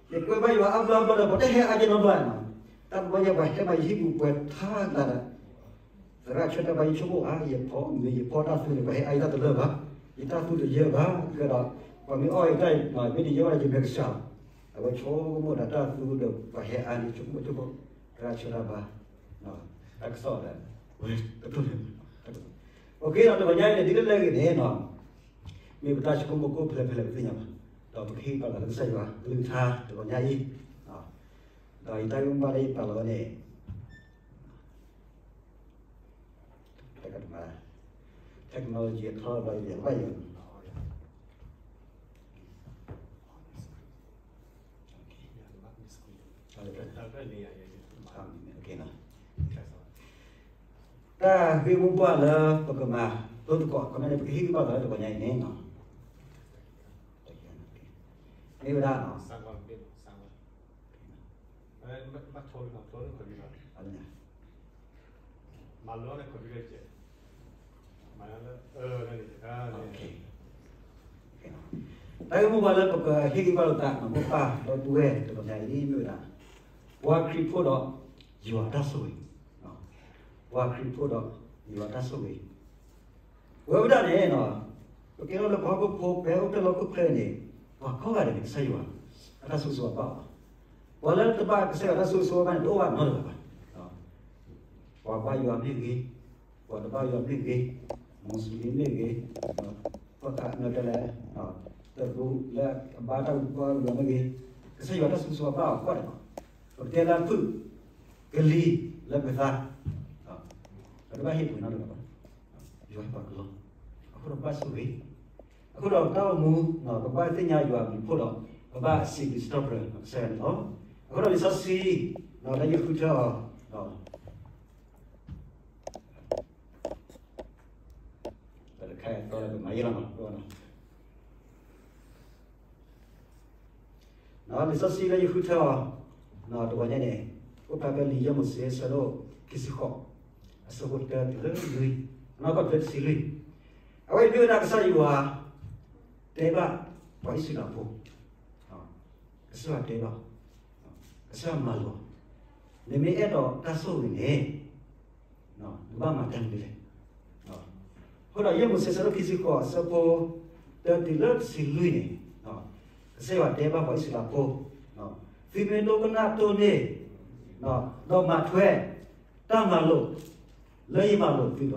ယကွဲးဘါယွၤအါဘျီဘျီဒီး ပှၤတဟဲအါယဲနီတဘျီနီၤ, တၢ်ဘါယဲပှၤဟဲမးယဟံၣ်ပူၤပှဲၤထါလၢ်ဒီး သရၣ်ဆၢတၢ်ဘါယဆိကမိၣ်ဧါ, ယဖီမ့ၤယဖီတၢ်သူန့ၣ် ပှၤဟဲအါယတၢ်တလၢဘၣ်, ယတၢ်သူတယၢဘၣ်, ကဲဒီး, ပှၤမ့ၢ်အီၣ်ယတၢ်မ့ၢ်တယၢဘၣ်ဒီး ယမဲာ်ကစၢ်လီၤ, အဝဲဆိကမိၣ်ဒီးတၢ်သူဒီးပှၤဟဲအါန့ၣ် ဆိကမိၣ်ဆိကမိၣ်, သရၣ်ဆၢတၢ်ဘါ, တၢ်ကစီၣ်ဒီး, ဝဲတဖျၢၣ်န့ၣ်, အဃိဒီးတဂီၤညါအံၤန့ၣ် ဒ်လဲၣ်လဲၣ်ဂ့ၤန့ၣ်နီၤ, မ့ၢ်ပတၢ်ဆိကမိၣ်ကိၣ်ဖဲလဲၣ်ဖဲလဲၣ်ပသ့ၣ်ညါဘၣ်, ဒီးပကဟ့ၣ်ပာ်လီၤလၢကစၢ်ယွၤကလုၢ်ကထါတဂီၤညါအံၤ, ဒီးယတၢ်ဂ့ၢ်မိၢ်ပှၢ်လၢယပာ်လီၤဝဲန့ၣ် technology အထီဘၣ်ယဘၣ်ယိၣ်, တၢ်ဂ့ၢ်မိၢ်ပှၢ်လၢပကမၤလိသကိး ခီမ့ၢ်န့ၣ် ပကဟ့ၣ်ဂံၢ်ဘါသးလၢတဂီၤညါအံၤန့ၣ်နီၤ, မ့ၢ်ဝဲဒၣ်နီၤ, တၢ်ဂ့ၢ်မိၢ်ပှၢ်လၢပကဟ့ၣ်ဂံၢ်ဘါလိာ်သး မိၢ်ပၢ်ဒီပုၢ်ဝဲၢ်တဂီၤညါအံၤန့ၣ်မ့ၢ်ဝဲဒၣ်, ပှၤခရံာ်ဖိဒီးယွၤအတၢ်ဆိၣ်ဂ့ၤ, ပှၤခရံာ်ဖိဒီးယွၤအတၢ်ဆိၣ်ဂ့ၤ, ပဝဲဒၣ်န့ၣ်, ပကဲထီၣ်လၢပှၤဟီၣ်ခိၣ်ဖိ ပဟဲအိၣ်ဖျဲၣ်လၢဟီၣ်ခိၣ်ချၢန့ၣ်, ပှၤကိးဂၤဒဲးန့ၣ် ကစၢ်ယွၤအတၢ်ဆိၣ်ဂ့ၤဆိၣ်ဝါဘၣ်အီၤလီၤ. ပှၤလၢတဘၣ်ကစၢ်ယွၤအတၢ်ဆိၣ်ဂ့ၤဆိၣ်ဝါဘၣ်န့ၣ် တအိၣ်ဘၣ်နီတဂၤဘၣ်. ပှၤဘါယွၤမ့ၢ်ဂ့ၤ, ပှၤတဘါယွၤမ့ၢ်ဂ့ၤ, မူးစလ့ၣ်မ့ၢ်ဂ့ၤ, ပှၤခးနတဲလဲၣ်, တရူးလၢအဘါတၢ်ဂ့ၢ်ကီၢ်ဂ့ၢ်မ့ၢ်ဂ့ၤ, ကစၢ်ယွၤအတၢ်ဆိၣ်ဂ့ၤဆိၣ်ဝါဘၣ်အီၤကိးဂၤဒဲးလီၤ. ပကတဲလၢဖုၣ်, ကလံၤလၢပသး, ပတဘၣ်ဟ့ၣ်ပှ့ၤနီတဂၤဘၣ်. ယွၤဟ့ၣ်ပှၤကလီ, အဃိဒီးပဘၣ်ဆိၣ်ဂ့ၤ, အဃိဒီးတၢ်အိၣ်မူ, ပဘၣ်သ့ၣ်ညါယွၤအဘျုးအဖှိၣ်ဒီး, ပဘၣ်စံးဘျုးစံးထီၣ်ပတြၢၤကစၢ်ယွၤန့ၣ်လီၤ. အဃိဒီးလံာ်စီဆှံ, လၢယဃုထၢအီၤ, လံာ်စီဆှံလၢယဃုထၢအီၤ, တဂီၤညါန့ၣ်, အိၣ်ဖျါဖဲလံာ်ယဲၢ်မိၤၡ့ အဆၢဒိၣ် ခံဆံဃိး, အဆၢဖိတၢတုၤလၢလွံၢ်, နီၢ်ကီၢ်တၢတဆံလွံၢ်, အဝဲမ့ၢ်ဝဲဒၣ်ကစၢ်ယွၤ တဲဘၣ်ပှၤအံၣ်စရ့လးဖိ, ကစၢ်ယွၤတဲဘၣ်, ကစၢ်ယွၤမၤလိာ်, နမ့ၢ်အဲၣ်ဒိးတၢ်ဆိၣ်ဂ့ၤန့ၣ် နဘၣ်မၤတၢ်မနုၤလဲၣ်. အဃိဒီးယဲၢ်မိၤၡ့ ဆၢဒိၣ်ခံဆံဃိး အဆၢဖိတၢတုၤလၢတဆံလွံၢ်န့ၣ်, ကစၢ်ယွၤတဲဘၣ်ပှၤအံၣ်စရ့လးဖိ, သုမ့ၢ်ဒိကနၣ်တိၢ်န့ၢ် ဒီးမၤထွဲ တၢ်မၤလိာ် လၢယမၤလိာ်သုဒီး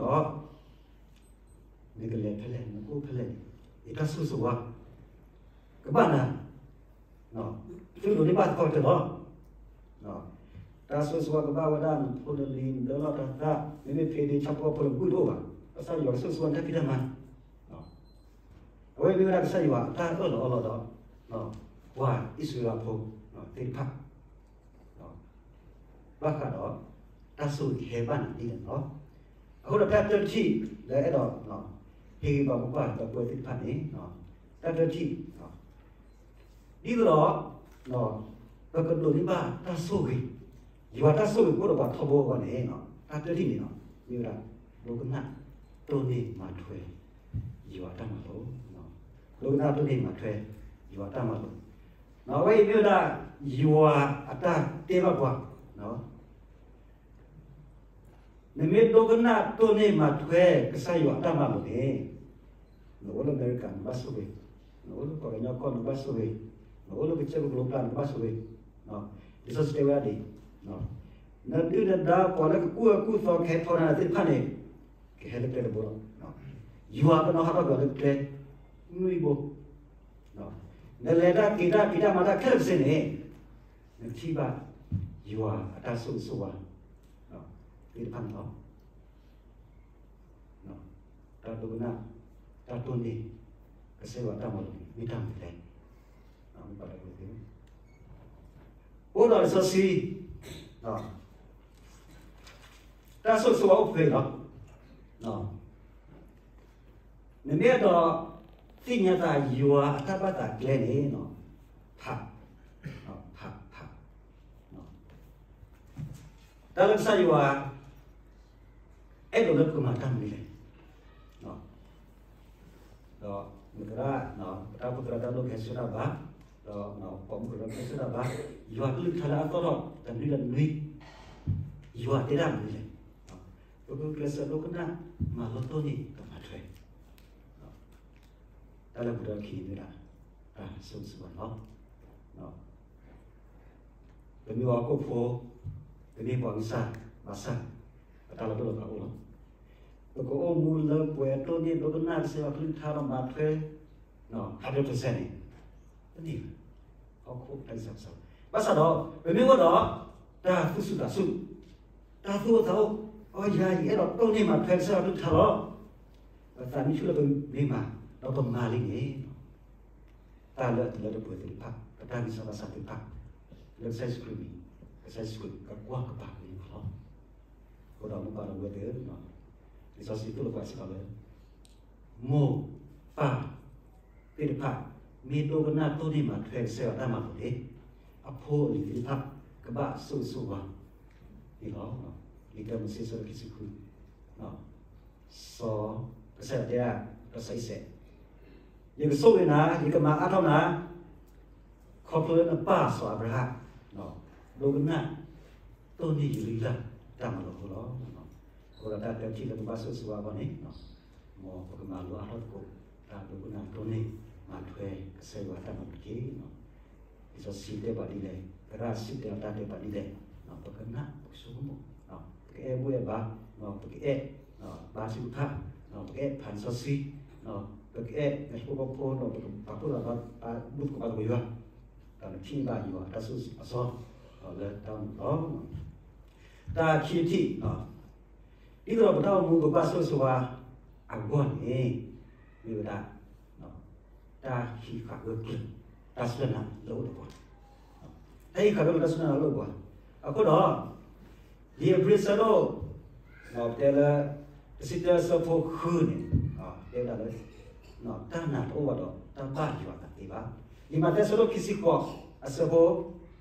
နကလဲၤဖဲလဲၣ် နကအိၣ်ဖဲလဲၣ်န့ၣ် ယတၢ်ဆိၣ်ဂ့ၤဆိၣ်ဝါ ကဘၣ်နၤ, သုဒိးန့ၢ်ဘၣ်သပှၢ်ကတၢၢ်လီၤ. တၢ်ဆိၣ်ဂ့ၤဆိၣ်ဝါကဘၣ်ဝဲဒၣ် နဖိနလံၤ နဒၢလီၢ်တၢ်သၣ် မ့မ့ၢ်ဖဲဒ့ဆၣ်ဖိကီၢ်ဖိတဘူၣ်တအိၣ်ဘၣ်. ဘၣ်ဆၣ်ယွၤကဆိၣ်ဂ့ၤဆိၣ်ဝါနတၢ်ဖံးတၢ်မၤ, အဝဲမ့ၢ်ဝဲဒၣ်ကစၢ်ယွၤအတၢ်အၢၣ်လီၤအီလီၤဒီး ပှၤအံၣ်စရ့လးဖိသ့ၣ်တဖၣ် ဘၣ်ဃးဒီး တၢ်ဆိၣ်ဂ့ၤဟဲဘၣ်နၤဒ်လဲၣ်န့ၣ်လီၤ. အဃိဒီးတၢ်တၢတထံၣ်လၢအဲၣ်ဒိး ဟ့ၣ်ဂံၢ်ဘါပပှၤဒီပုၢ်ဝဲၢ်သ့ၣ်တဖၣ်န့ၣ်, တၢ်တၢတထံၣ် ဒ်သိးဒီး ပကဒိးန့ၢ်ဘၣ်တၢ်ဆိၣ်ဂ့ၤ, ယွၤတၢ်ဆိၣ်ဂ့ၤကအိၣ်ဒီးပှၤထီဘိအဂီၢ်န့ၣ်, တၢ်တၢတထံၣ်န့ၣ် မ့ၢ်ဝဲဒၣ် ဒိကနၣ်တိၢ်န့ၢ်မၤထွဲ ယွၤအတၢ်မၤလိာ်, ဒိကနၣ်တိၢ်န့ၢ်မၤထွဲ ယွၤအတၢ်မၤလိာ်, အဝဲအံၤမ့ၢ်ဝဲဒၣ် ယွၤအတၢ်တဲဘၣ်ပှၤ နမ့ၢ်ဒိကနၣ်တိၢ်န့ၢ်မၤထွဲကစၢ်ယွၤအတၢ်မၤလိာ်န့ၣ်, နအိၣ်လၢအမဲရကၤ နဘၣ်ဆိၣ်ဂ့ၤ, နအိၣ်လၢပှၤကညီကီၢ် နဘၣ်ဆိၣ်ဂ့ၤ, နအိၣ်လၢကစၢၢ်ကလိကျိၤကျါ နကဘၣ်ဆိၣ်ဂ့ၤ, လံာ်စီဆှံတဲဝဲဒၣ်ဒ်အံၤ, နဒုၣ်နဒါ ပှၤလၢကကူၣ်အၢကူၣ်သီ ကဟဲထီဒါနၤသ့ၣ်တဖၣ်န့ၣ်, ကဟဲလၢကျဲတဘိလီၤ. ယွၤကနီၤဟးထီၣ်ကွံာ်အီၤလၢကျဲနွံဘိ, နလဲၤတၢ်က့ၤတၢ်ဖံးတၢ်မၤတၢ်ခဲလၢာ်ကစ့န့ၣ်, နကထံၣ်ဘၣ် ယွၤအတၢ်ဆိၣ်ဂ့ၤဆိၣ်ဝါ သ့ၣ်တဖၣ်န့ၣ်လီၤ. တၢ်ဒိကနၣ် တၢ်တိၢ်န့ၢ် ကစၢ်ယွၤအတၢ်မၤလိာ်န့ၣ် မ့ၢ်တၢ်မနုၤလဲၣ်. အိၣ်ဒီးလံာ်စီဆှံ တၢ်ဆိၣ်ဂ့ၤဆိၣ်ဝါအိၣ်ဖဲအံၤလီၤ. နမ့ၢ်အဲၣ်ဒိးသ့ၣ်ညါသးယွၤအတၢ်ဘၣ်သးကျဲန့ၣ်, ဖး, ဖး, ဖး, တၢ်လၢကစၢ်ယွၤ အဲၣ်ဒိးလၢပကမၤတၢ်မနုၤလဲၣ်. ဒီးမုၢ်သရၣ်, ပတၢ်အိၣ်ဖှိၣ်သရၣ်တၢ်လိၣ်ကဟဲဆၢတၢ်ဘါ, ဒီးပိာ်မုၣ်ကရၢကဟဲဆၢတၢ်ဘါ, ယွၤကလုၢ်ကထါလၢအသီၣ်ထီၣ်တနွံဒီးတနွံ, ယွၤတဲဒၣ်မနုၤလဲၣ်. ပကကျဲးစၢးဒိကနၣ် မၤလိတိၢ်န့ၢ်ဒီးမၤထွဲ တၢ်လၢပူၤဒီးခံန့ၣ်မ့ၢ်ဒၣ် တၢ်ဆိၣ်ဂ့ၤဆိၣ်ဝါန့ၣ်လီၤ. ပမ့ၢ်ဟီၣ်ခိၣ်ဖိ, ပမ့ၢ်ပှၤဂံၢ်စၢ်, ဘၣ်ဆၣ်, ပတၢ်လီၤတိၢ်လီၤကးအိၣ်လီၤ. ပကအိၣ်မူလၢပှဲၤတိၢ်န့ၢ်ဒိကနၣ်ကစၢ်ယွၤကလုၢ်ကထါဒီးမၤထွဲ hundred percent န့ၣ်, တန့ၢ်ဘၣ်. ဟီၣ်ခိၣ်တၢ်ဂံၢ်စၢ်ဘၣ်ဆၣ်, ဘၣ်ဆၣ်ဒီး ပမ့ၢ်အိၣ်ဒီး တၢ်သူၣ်စူၤသးစူၤ, တၢ်သူၣ်အိၣ်သးအိၣ်, အီယၤ ယအဲၣ်ဒိးတိၢ်န့ၢ်မၤထွဲကစၢ်ယွၤကလုၢ်ကထါလီၤ. ပသးမံဆူၣ်လၢပမ့ၢ်မၤ, ဒီးပမၤလံန့ၣ်, တၢ်လၢအတုၤလၢတပှဲၤသ့ၣ်တဖၣ်, ပတၢ်ဂံၢ်စၢ်ဘၣ်ဆၣ်သ့ၣ်တဖၣ်, လၢကစၢ်ယ့ၣ်ၡူးခရံာ်မံၤ, ကစၢ်ယ့ၣ်ၡူးခရံာ်ကကွၢ်ကပၤကမ့ၢ်မၤလီၤ. အဃိဒီးမိၢ်ပၢ်ဒီပုၢ်ဝဲၢ်သ့ၣ်, လံာ်စီဆှံသိၣ်လိပှၤစ့ၢ်ကီးလၢ မိၢ်ပၢ်သ့ၣ်တဖၣ် မ့ၢ်ဒိကနၣ်တိၢ်န့ၢ်မၤထွဲကစၢ်ယွၤတၢ်မၤလိာ်န့ၣ်, အဖိအလံၤသ့ၣ်တဖၣ် ကဘၣ်ဆိၣ်ဂ့ၤဆိၣ်ဝါန့ၣ်လီၤ. လံာ်တၢမိၤၡ့ ဆၢဒိၣ်ခံဆံဃု, စီၤ, ကစၢ်ယွၤတဲဒၣ်, ဒီးစီၤအံၤစဲး, ယကဆိၣ်ဂ့ၤနၤ, ယကမၤအါထီၣ်နၤ, ခီဖျိလၢနပၢ်စီၤအၤဘြၤဟၣ် ဒိကနၣ်တိၢ်န့ၢ်ယွၤအကလုၢ်ကထါတၢ်မၤလိာ်အဃိလီၤ. အဃိဒီးတၢ်တထံၣ်လၢပဘၣ်ဆိၣ်ဂ့ၤဆိၣ်ဝါအဂီၢ်န့ၣ်, မ်ပကမၤလိအါထီၣ်သကိး တၢ်ဒိကနၣ်တိၢ်န့ၢ်မၤထွဲကစၢ်ယွၤတၢ်မၤလိာ်တက့ၢ်. လံာ်စီဆှံတဲပှၤဒ်လဲၣ်, သရၣ်စံၣ်တဲၤတဲလီၤတၢ်တဲပှၤဒ်လဲၣ်, ပကနၢ်ပကဆိကမိၣ်, ပကအဲၣ်ဘူၣ်အဲၣ်ဘါ, ပကအဲၣ်ဘါထုကဖၣ်, ပကအဲၣ်ဖးလံာ်စီဆှံ, ပကအဲၣ်နဖိကီၢ်ဖိ, ပကပာ်ဖှိၣ်သးဒီးပာ်ဒူသကိးပာ်သကိးယွၤ, ဒီးနထံၣ်ဘၣ်ယွၤအတၢ်ဆိၣ်ဂ့ၤအစီ လၢတၢ်အိၣ်မူလီၤ. တၢ်ခံထံၣ်, ဒ်သိးဒီးပတၢ်အိၣ်မူကဘၣ်ဆိၣ်ဂ့ၤဆိၣ်ဝါအဂီၢ်န့ၣ်, မ့ၢ်ဝဲဒၣ် တၢ်ဟံးဃာ်ဂၢၢ်ကျၢၤ, တၢ်စူၢ်တၢ်နာ်လၢအအိၣ်ဒီးပှၤ, တၢ်ဟံးဃာ်ဂၢၢ်ကျၢၤ တၢ်စူၢ်တၢ်နာ်လၢအအိၣ်ပှၤ, အဃိဒီး လံာ်ဧ့ၤဘြံၤဆၢဒိၣ်, တဲလၢ တဆံတၢ ဆၢဖိဃုန့ၣ်, တဲဝဲဒၣ်လၢ တၢ်နာ်တအိၣ်ဘၣ်ဒီး တၢ်ဘၣ်ယွၤအသးတသ့ဘၣ်. လံာ်မးသဲ ဆၢဒိၣ်ခံဆံဃိး အဆၢဖိ,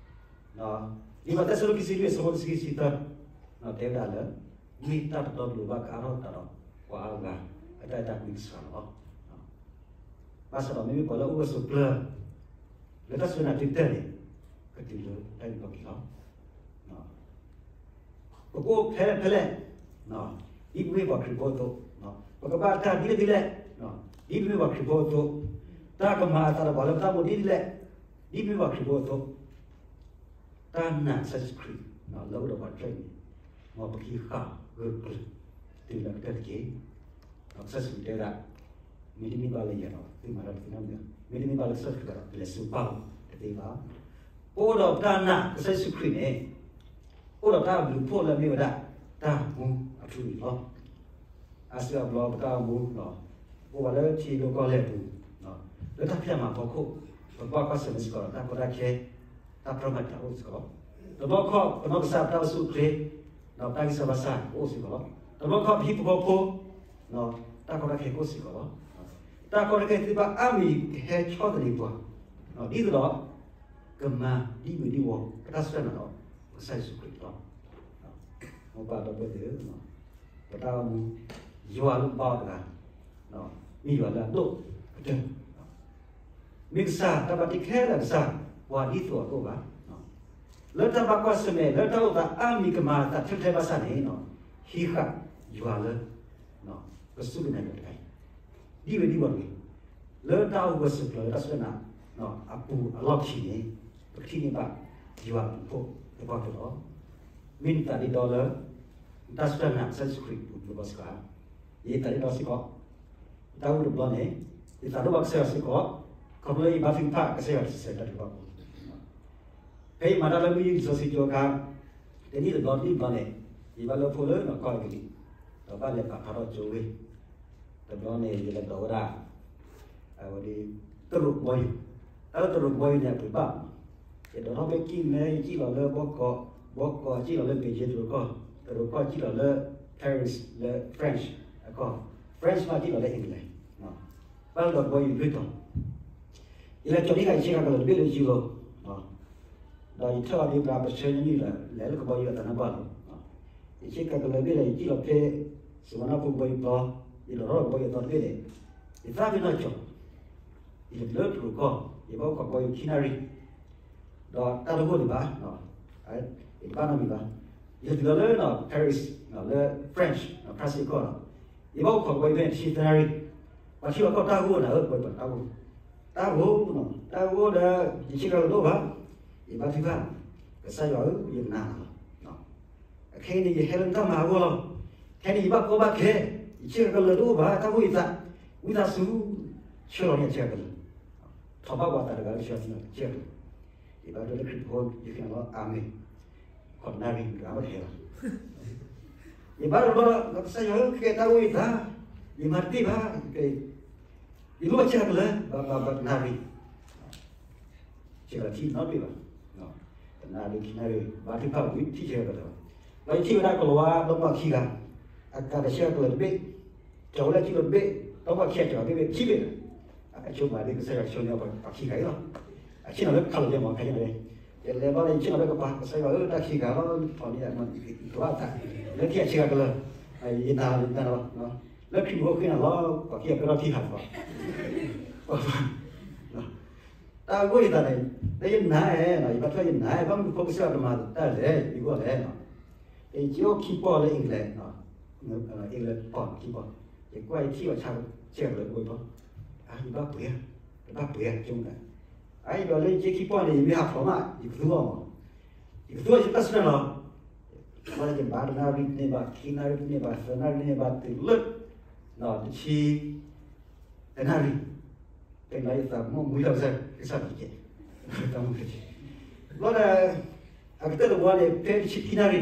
လံာ်မးသဲ ဆၢဒိၣ်ခံဆံလွံၢ် အဆၢဖိတဆံခံဆံသၢ, တဲဝဲဒၣ်လၢ မ့ၢ်တၢ်တတီတလိၤဘၣ်ကအါထီၣ်သတးဒီး ပှၤအါဂၤ အတၢ်အဲၣ်တၢ်ကွံကစှၤလီၤ. ဘၣ်ဆၣ်ဒီးမ့မ့ၢ်ပှၤလၢအအိၣ်ဂၢၢ်ဆိးကျၢၤ လၢတၢ်စူၢ်နာ်တုၤတၢ်န့ၣ် ကတုၤလၢတၢ်အုၣ်က့ၤခီၣ်က့ၤလီၤ. ပကအိၣ်ဖဲလဲၣ်ဖဲလဲၣ် ဒ်ပမ့ၢ်ပှၤခရံာ်ဖိအသိး, ပကဘၣ်တၢ်ဒ်လဲၣ်ဒ်လဲၣ် ဒ်ပမ့ၢ်ပှၤခရံာ်ဖိအသိး, တၢ်ကမၤအသးဒီးပှၤလၢပတၢ်အိၣ်မူဒ်လဲၣ် ဒ်ပမ့ၢ်ပှၤခရံာ်ဖိအသိး, တၢ်နာ်ကစၢ်ယ့ၣ်ၡူးခရံာ် လၢအိၣ်ဒီးပှၤတဖၣ်အံၤန့ၣ်, မ်ပကဟံးဃာ်ဂၢၢ်ကျၢၤ တုၤလၢကတၢၢ်တက့ၢ်. ကစၢ်ယ့ၣ်ၡူးခရံာ်တဲဝဲဒၣ်, မ့တမ့ၢ်ဘၣ်လၢယၤဒီး သုမၤတၢ်တသ့နီတမံၤ, မ့တမ့ၢ်ဘၣ်လၢကစၢ်ယ့ၣ်ၡူးခရံာ်ဒီး ပလဲၤဆူပၢ်အအိၣ်တသ့ဘၣ်. ပအိၣ်ဒီးတၢ်နာ်ကစၢ်ယ့ၣ်ၡူးခရံာ်န့ၣ်, အိၣ်ဒီးတၢ်ဘျုးဖှိၣ်လၢအမ့ၢ်ဝဲဒၣ် တၢ်မူအထူအယိာ်လီၤ. အါစုအါဘျီပတၢ်အိၣ်မူ အိၣ်ဝဲလၢထံဒိၣ်ကီၢ်လဲၢ်အပူၤ, လၢတၢ်ဖံးတၢ်မၤအဖီခိၣ်, ပဘၣ်ကွၢ်ဆၢၣ်မဲာ်စ့ၢ်ကီးဒီးတၢ်ကီတၢ်ခဲ, တၢ်ပြၢမၤတၢ်အိၣ်စ့ၢ်ကီးလီၤ. တဘျီခီၣ် ပနီၢ်ကစၢ်ပတၢ်အိၣ်ဆူၣ်အိၣ်ချ့, ဒီးတၢ်ဂံၢ်စၢ်ဘါစၢ်ကအိၣ်စ့ၢ်ကီးလီၤ. တဘျီခီၣ်ပဟံၣ်ဖိဃီဖိ, တၢ်ကီတၢ်ခဲကအိၣ်စ့ၢ်ကီးလီၤ. တၢ်ကီတၢ်ခဲသ့ၣ်တဖၣ်အါမံၤကဟဲဆီတလဲပှၤ, ဒ်သိးဒီး ကမၤဒ်မုၢ်ဒ်ဝီၤ ပတၢ်စူၢ်တၢ်နာ်ဒီး ကစၢ်ယ့ၣ်ၡူးခရံာ်လီၤ. မိၢ်ပၢ်ဒီပုၢ်ဝဲၢ်သ့ၣ်ဧၢ, ပတၢ်အိၣ်မူ ယွၤလၢဘါအီၤတဂၤ, မ့ၢ်ယွၤလၢအဒိၣ်ကတၢၢ်, မ့ၢ်ကစၢ်တၢ်ဘၣ်တ့ခဲလၢာ်ကစၢ်, ပှၤဒ်သိးအသိးဘၣ်. လၢတၢ်ဘၣ်ကွၢ်ဆၢၣ်မဲာ် လၢတၢ်အိၣ်သးအါမံၤကမၤအသးထဲထဲဘၣ်ဆၣ်န့ၣ်, ဟံးဃာ်ယွၤလၢ ကစူၢ်ကနာ်ယွၤတဂၤအံၤ, ဒ်ဝဲဒ်ဝီၤတဂ့ၤ, လၢတၢ်အိၣ်ဂၢၢ်ဆိးကျၢၤလၢတၢ်စူၢ်တၢ်နာ် အပူၤအလီၢ်ခံန့ၣ်, ပကထံၣ်န့ၢ်ဘၣ် ယွၤအဘျုးအဖှိၣ်သပှၢ်ကတၢၢ်လီၤ. မ့ၢ်နသးဒ့ဒီလၢ တၢ်စူၢ်တၢ်နာ်ကစၢ်ယ့ၣ်ၡူးခရံာ်အပူၤတဘျီစ့ၢ်ကီး, ယသးဒ့ဒီစ့ၢ်ကီး, တၢ်အိၣ်တဘျီန့ၣ်, ယသးဒိၣ်ဘၣ်ကစၢ်ယွၤစ့ၢ်ကီး, ခီဖျိလၢယဘါထုကဖၣ်ကစၢ်ယွၤတစဲးတၢ်ထုကဖၣ်ပူၤ ဖဲယမၤတၢ်လၢမုၢ်ယုၢ်လံာ်စီဆှံကၠိအခါ, တနံၣ်တဘျီတနံၣ်တဘျီန့ၣ်, ယဘၣ်လၢဖိလၢနီၢ်ကီၢ်အကလံၤ, ဒီးဘၣ်လဲၤပာ်ဖျါထီၣ်ကၠိဝ့ၢ်, တဘျီန့ၣ် ယလဲၤဒိးဝဲဒၣ်, ဝဲဒၣ်, တရူးကဘီယူၤ, တၢ်လၢတရူးကဘီယူၤန့ၣ် အပှ့ၤဘၣ်, ယဒိးထီၣ်ဖဲကံၢ်မဲ ယကံၣ်လီၤလၢဘီကီး, ဘီကီးကံၣ်လီၤလၢ Beijing တရူးကီၢ်, တရူးကီၢ်ကံၣ်လီၤလၢ Paris လၢ French အကီၢ်, French မးကံၣ်လီၤလၢ England, ဘၣ်လၢဒိးကဘီယူၤလွံၢ်တီၤ ယလဲၤကၠီၤန့ၢ်ဃာ်ယဆ့ကၤကလၢၤတဘ့ၣ်လၢယံၤလီၤ, ဒီးယထၢၣ်အီၤဒ်ပှၤပဆၢနံၣ်လၢ လဲၤလၢကဘီယူၤအသးနါပှၢ်လီၤ. ယဆ့ကၤကလၢၤတဘ့ၣ်ဒီး ယကံၣ်လီၤဖဲ စမီနၢ်ဖိကဘီယူၤပျီ, ယဒိးထီၣ်ကဘီယူၤအသီတဘ့ၣ်န့ၣ်, ယသးဖဲနီၢ်ကၠီၤ, ယလဲၤတုၤလၢတရူးကီၢ်, ယဘၣ်အိၣ်ခိးကဘီယူၤခံနၣ်ရံၣ်, ဒီးတၢ်တဂိၢ်န့ၣ်ဘၣ်, ယတဘၣ်နီတမံၤဘၣ်, ယလဲၤတုၤလီၤလၢ Paris လၢ French ဖရၣ်စ့ၣ်ကီၢ်လီၤ. ယဘၣ်အိၣ်ခိးကဘီယူၤဖဲတဆံသၢနၣ်ရံၣ်, ပှၤထံၣ်ဘၣ်ကီၢ်တၢ်ဂိၢ်နၤဧၢ, ပှၤတၢ်ဂိၢ်, တၢ်ဂိၢ်, တၢ်ဂိၢ်ဒီး ယဆ့ကၤကလၢၤတအိၣ်ဘၣ်, ယဘါထုကဖၣ်, ကစၢ်ယွၤဧၢ, ယနာ်လီၤ. အခဲအံၤန့ၣ် ယဟဲလၢနတၢ်မၤအဂီၢ်လီၤ. ခဲအံၤန့ၣ် ယဘၣ်ကီဘၣ်ခဲ, ယဆ့ကၤကလၢၤတအိၣ်ဘၣ်, တၢ်ဂိၢ်ယသး, ဝံသးစူၤ, ဆှၢလီၤန့ၢ်ယဆ့ကၤကလၢၤ, ထီၣ်ဘၣ်ပှၤသးတဂၤလၢဆှၢလီၤန့ၢ်ယဆ့ကၤကလၢၤ, ယဘါထုကဖၣ်လၢခရံာ်ဖိ ယဃ့နၤလီၤ, အၤမ့ၣ်, ခိးနၣ်ရံၣ်တဂၤဘၣ်တဟဲလီၤ. ယဘါထုကဖၣ်လီၤ, ကစၢ်ယွၤဧၢ, ကဲတၢ်ဂိၢ်ယသး, ယမၤတသ့ဘၣ်, ယလိၣ်ဘၣ်ဆ့ကၤကလၢၤ, ဘၣ်ဘၣ်ဘၣ်နၣ်ရံၣ် ဆ့ကၤလၢၤထံၣ်နီတဘ့ၣ်ဘၣ်, တနၣ်ရံၣ်ခံနၣ်ရံၣ် ဘါထုကဖၣ်ဝံၤထံၣ်ဆ့ကၤကလၢၤ, ဒီးယထံၣ်ဝဲဒၣ်ကလီၤဝါဒီမါဝၤခံဂၤ, အကၤဒီးဆ့ကၤကလၢၤတဘ့ၣ်, ကၠီၤဝဲလၢထံလီၤတဘ့ၣ်, ဒီမါဝၤခံဂၤကၠီၤဘ့ၣ်ဘ့ၣ်ခံဘ့ၣ်, အကဆိမိၣ်ဒ်ကစၢ်ယွၤဆိန့ၢ်ပှၤခံဂၤအံၤလီၤ, အဆ့ၣ်နီၤလၢခးလိာ်ယဲမီၤခါယဲၢ်န့ၣ်, ယလဲၤဘၣ်ဒီးယဆ့ၣ်နီၤလၢကပၤ ကစၢ်ယွၤဧၢ တၢ်ခံဂၤလီၤ, ထီၣ်န့ၢ်ယၤမၤသး, လၢထံၣ်အဆ့ကၤကလၢၤ, ယနာ်လီၤယနာ်လီၤ, လၢခရံာ်ဖိဃ့နၤလီၤ, ပှၤခံဂၤကဲထီၣ်ခံဂၤလီၤ တၢ်ဂိၢ်ယသးန့ၣ်, လၢယနာ်အဲၣ်, ယဘါထုကဖၣ်ယနာ်အဲၣ်, ဘၣ်မနုၤဖိကစၢ်ယွၤတမၤတၢ်လဲၣ်, ယဂီၢ်လဲၣ်, ယအိၣ်ခံပီၢ်လၢ England, England ပီၢ်ခံပီၢ်, ယကွၢ်ယထံၣ်အီၤဆ့ကၤကလၢၤအိၣ်ဘၣ်, ယဘၣ်ပှ့ၤ, ယဘၣ်ပှ့ၤကၠိမး, အအံၤဒီးလၢယက့ခံပီၢ်န့ၣ် ယမ့ၢ်ဟးဖျိးမး ယကသူအီၤမး, ယကသူအီၤယတၢ်စူၢ်တၢ်နာ်လီၤ, ဘၣ်လၢယဘါတနၣ်ရံၣ်တန့ၢ်ဘၣ်, ခံနၣ်ရံၣ်တန့ၢ်ဘၣ်, သၢနၣ်ရံၣ်တန့ၢ်ဘၣ်, တုၤလၢ တဆံ တနၣ်ရံၣ်, ဖဲန့ၣ်ယသးမူမူလီၤကစၢ်, ကစၢ်တကဲး, တၢ်မူတကဲး, ဘျီဒီး အကတၢၢ်တဝီန့ၣ် ဖဲတဆံခံနၣ်ရံၣ်န့ၣ်,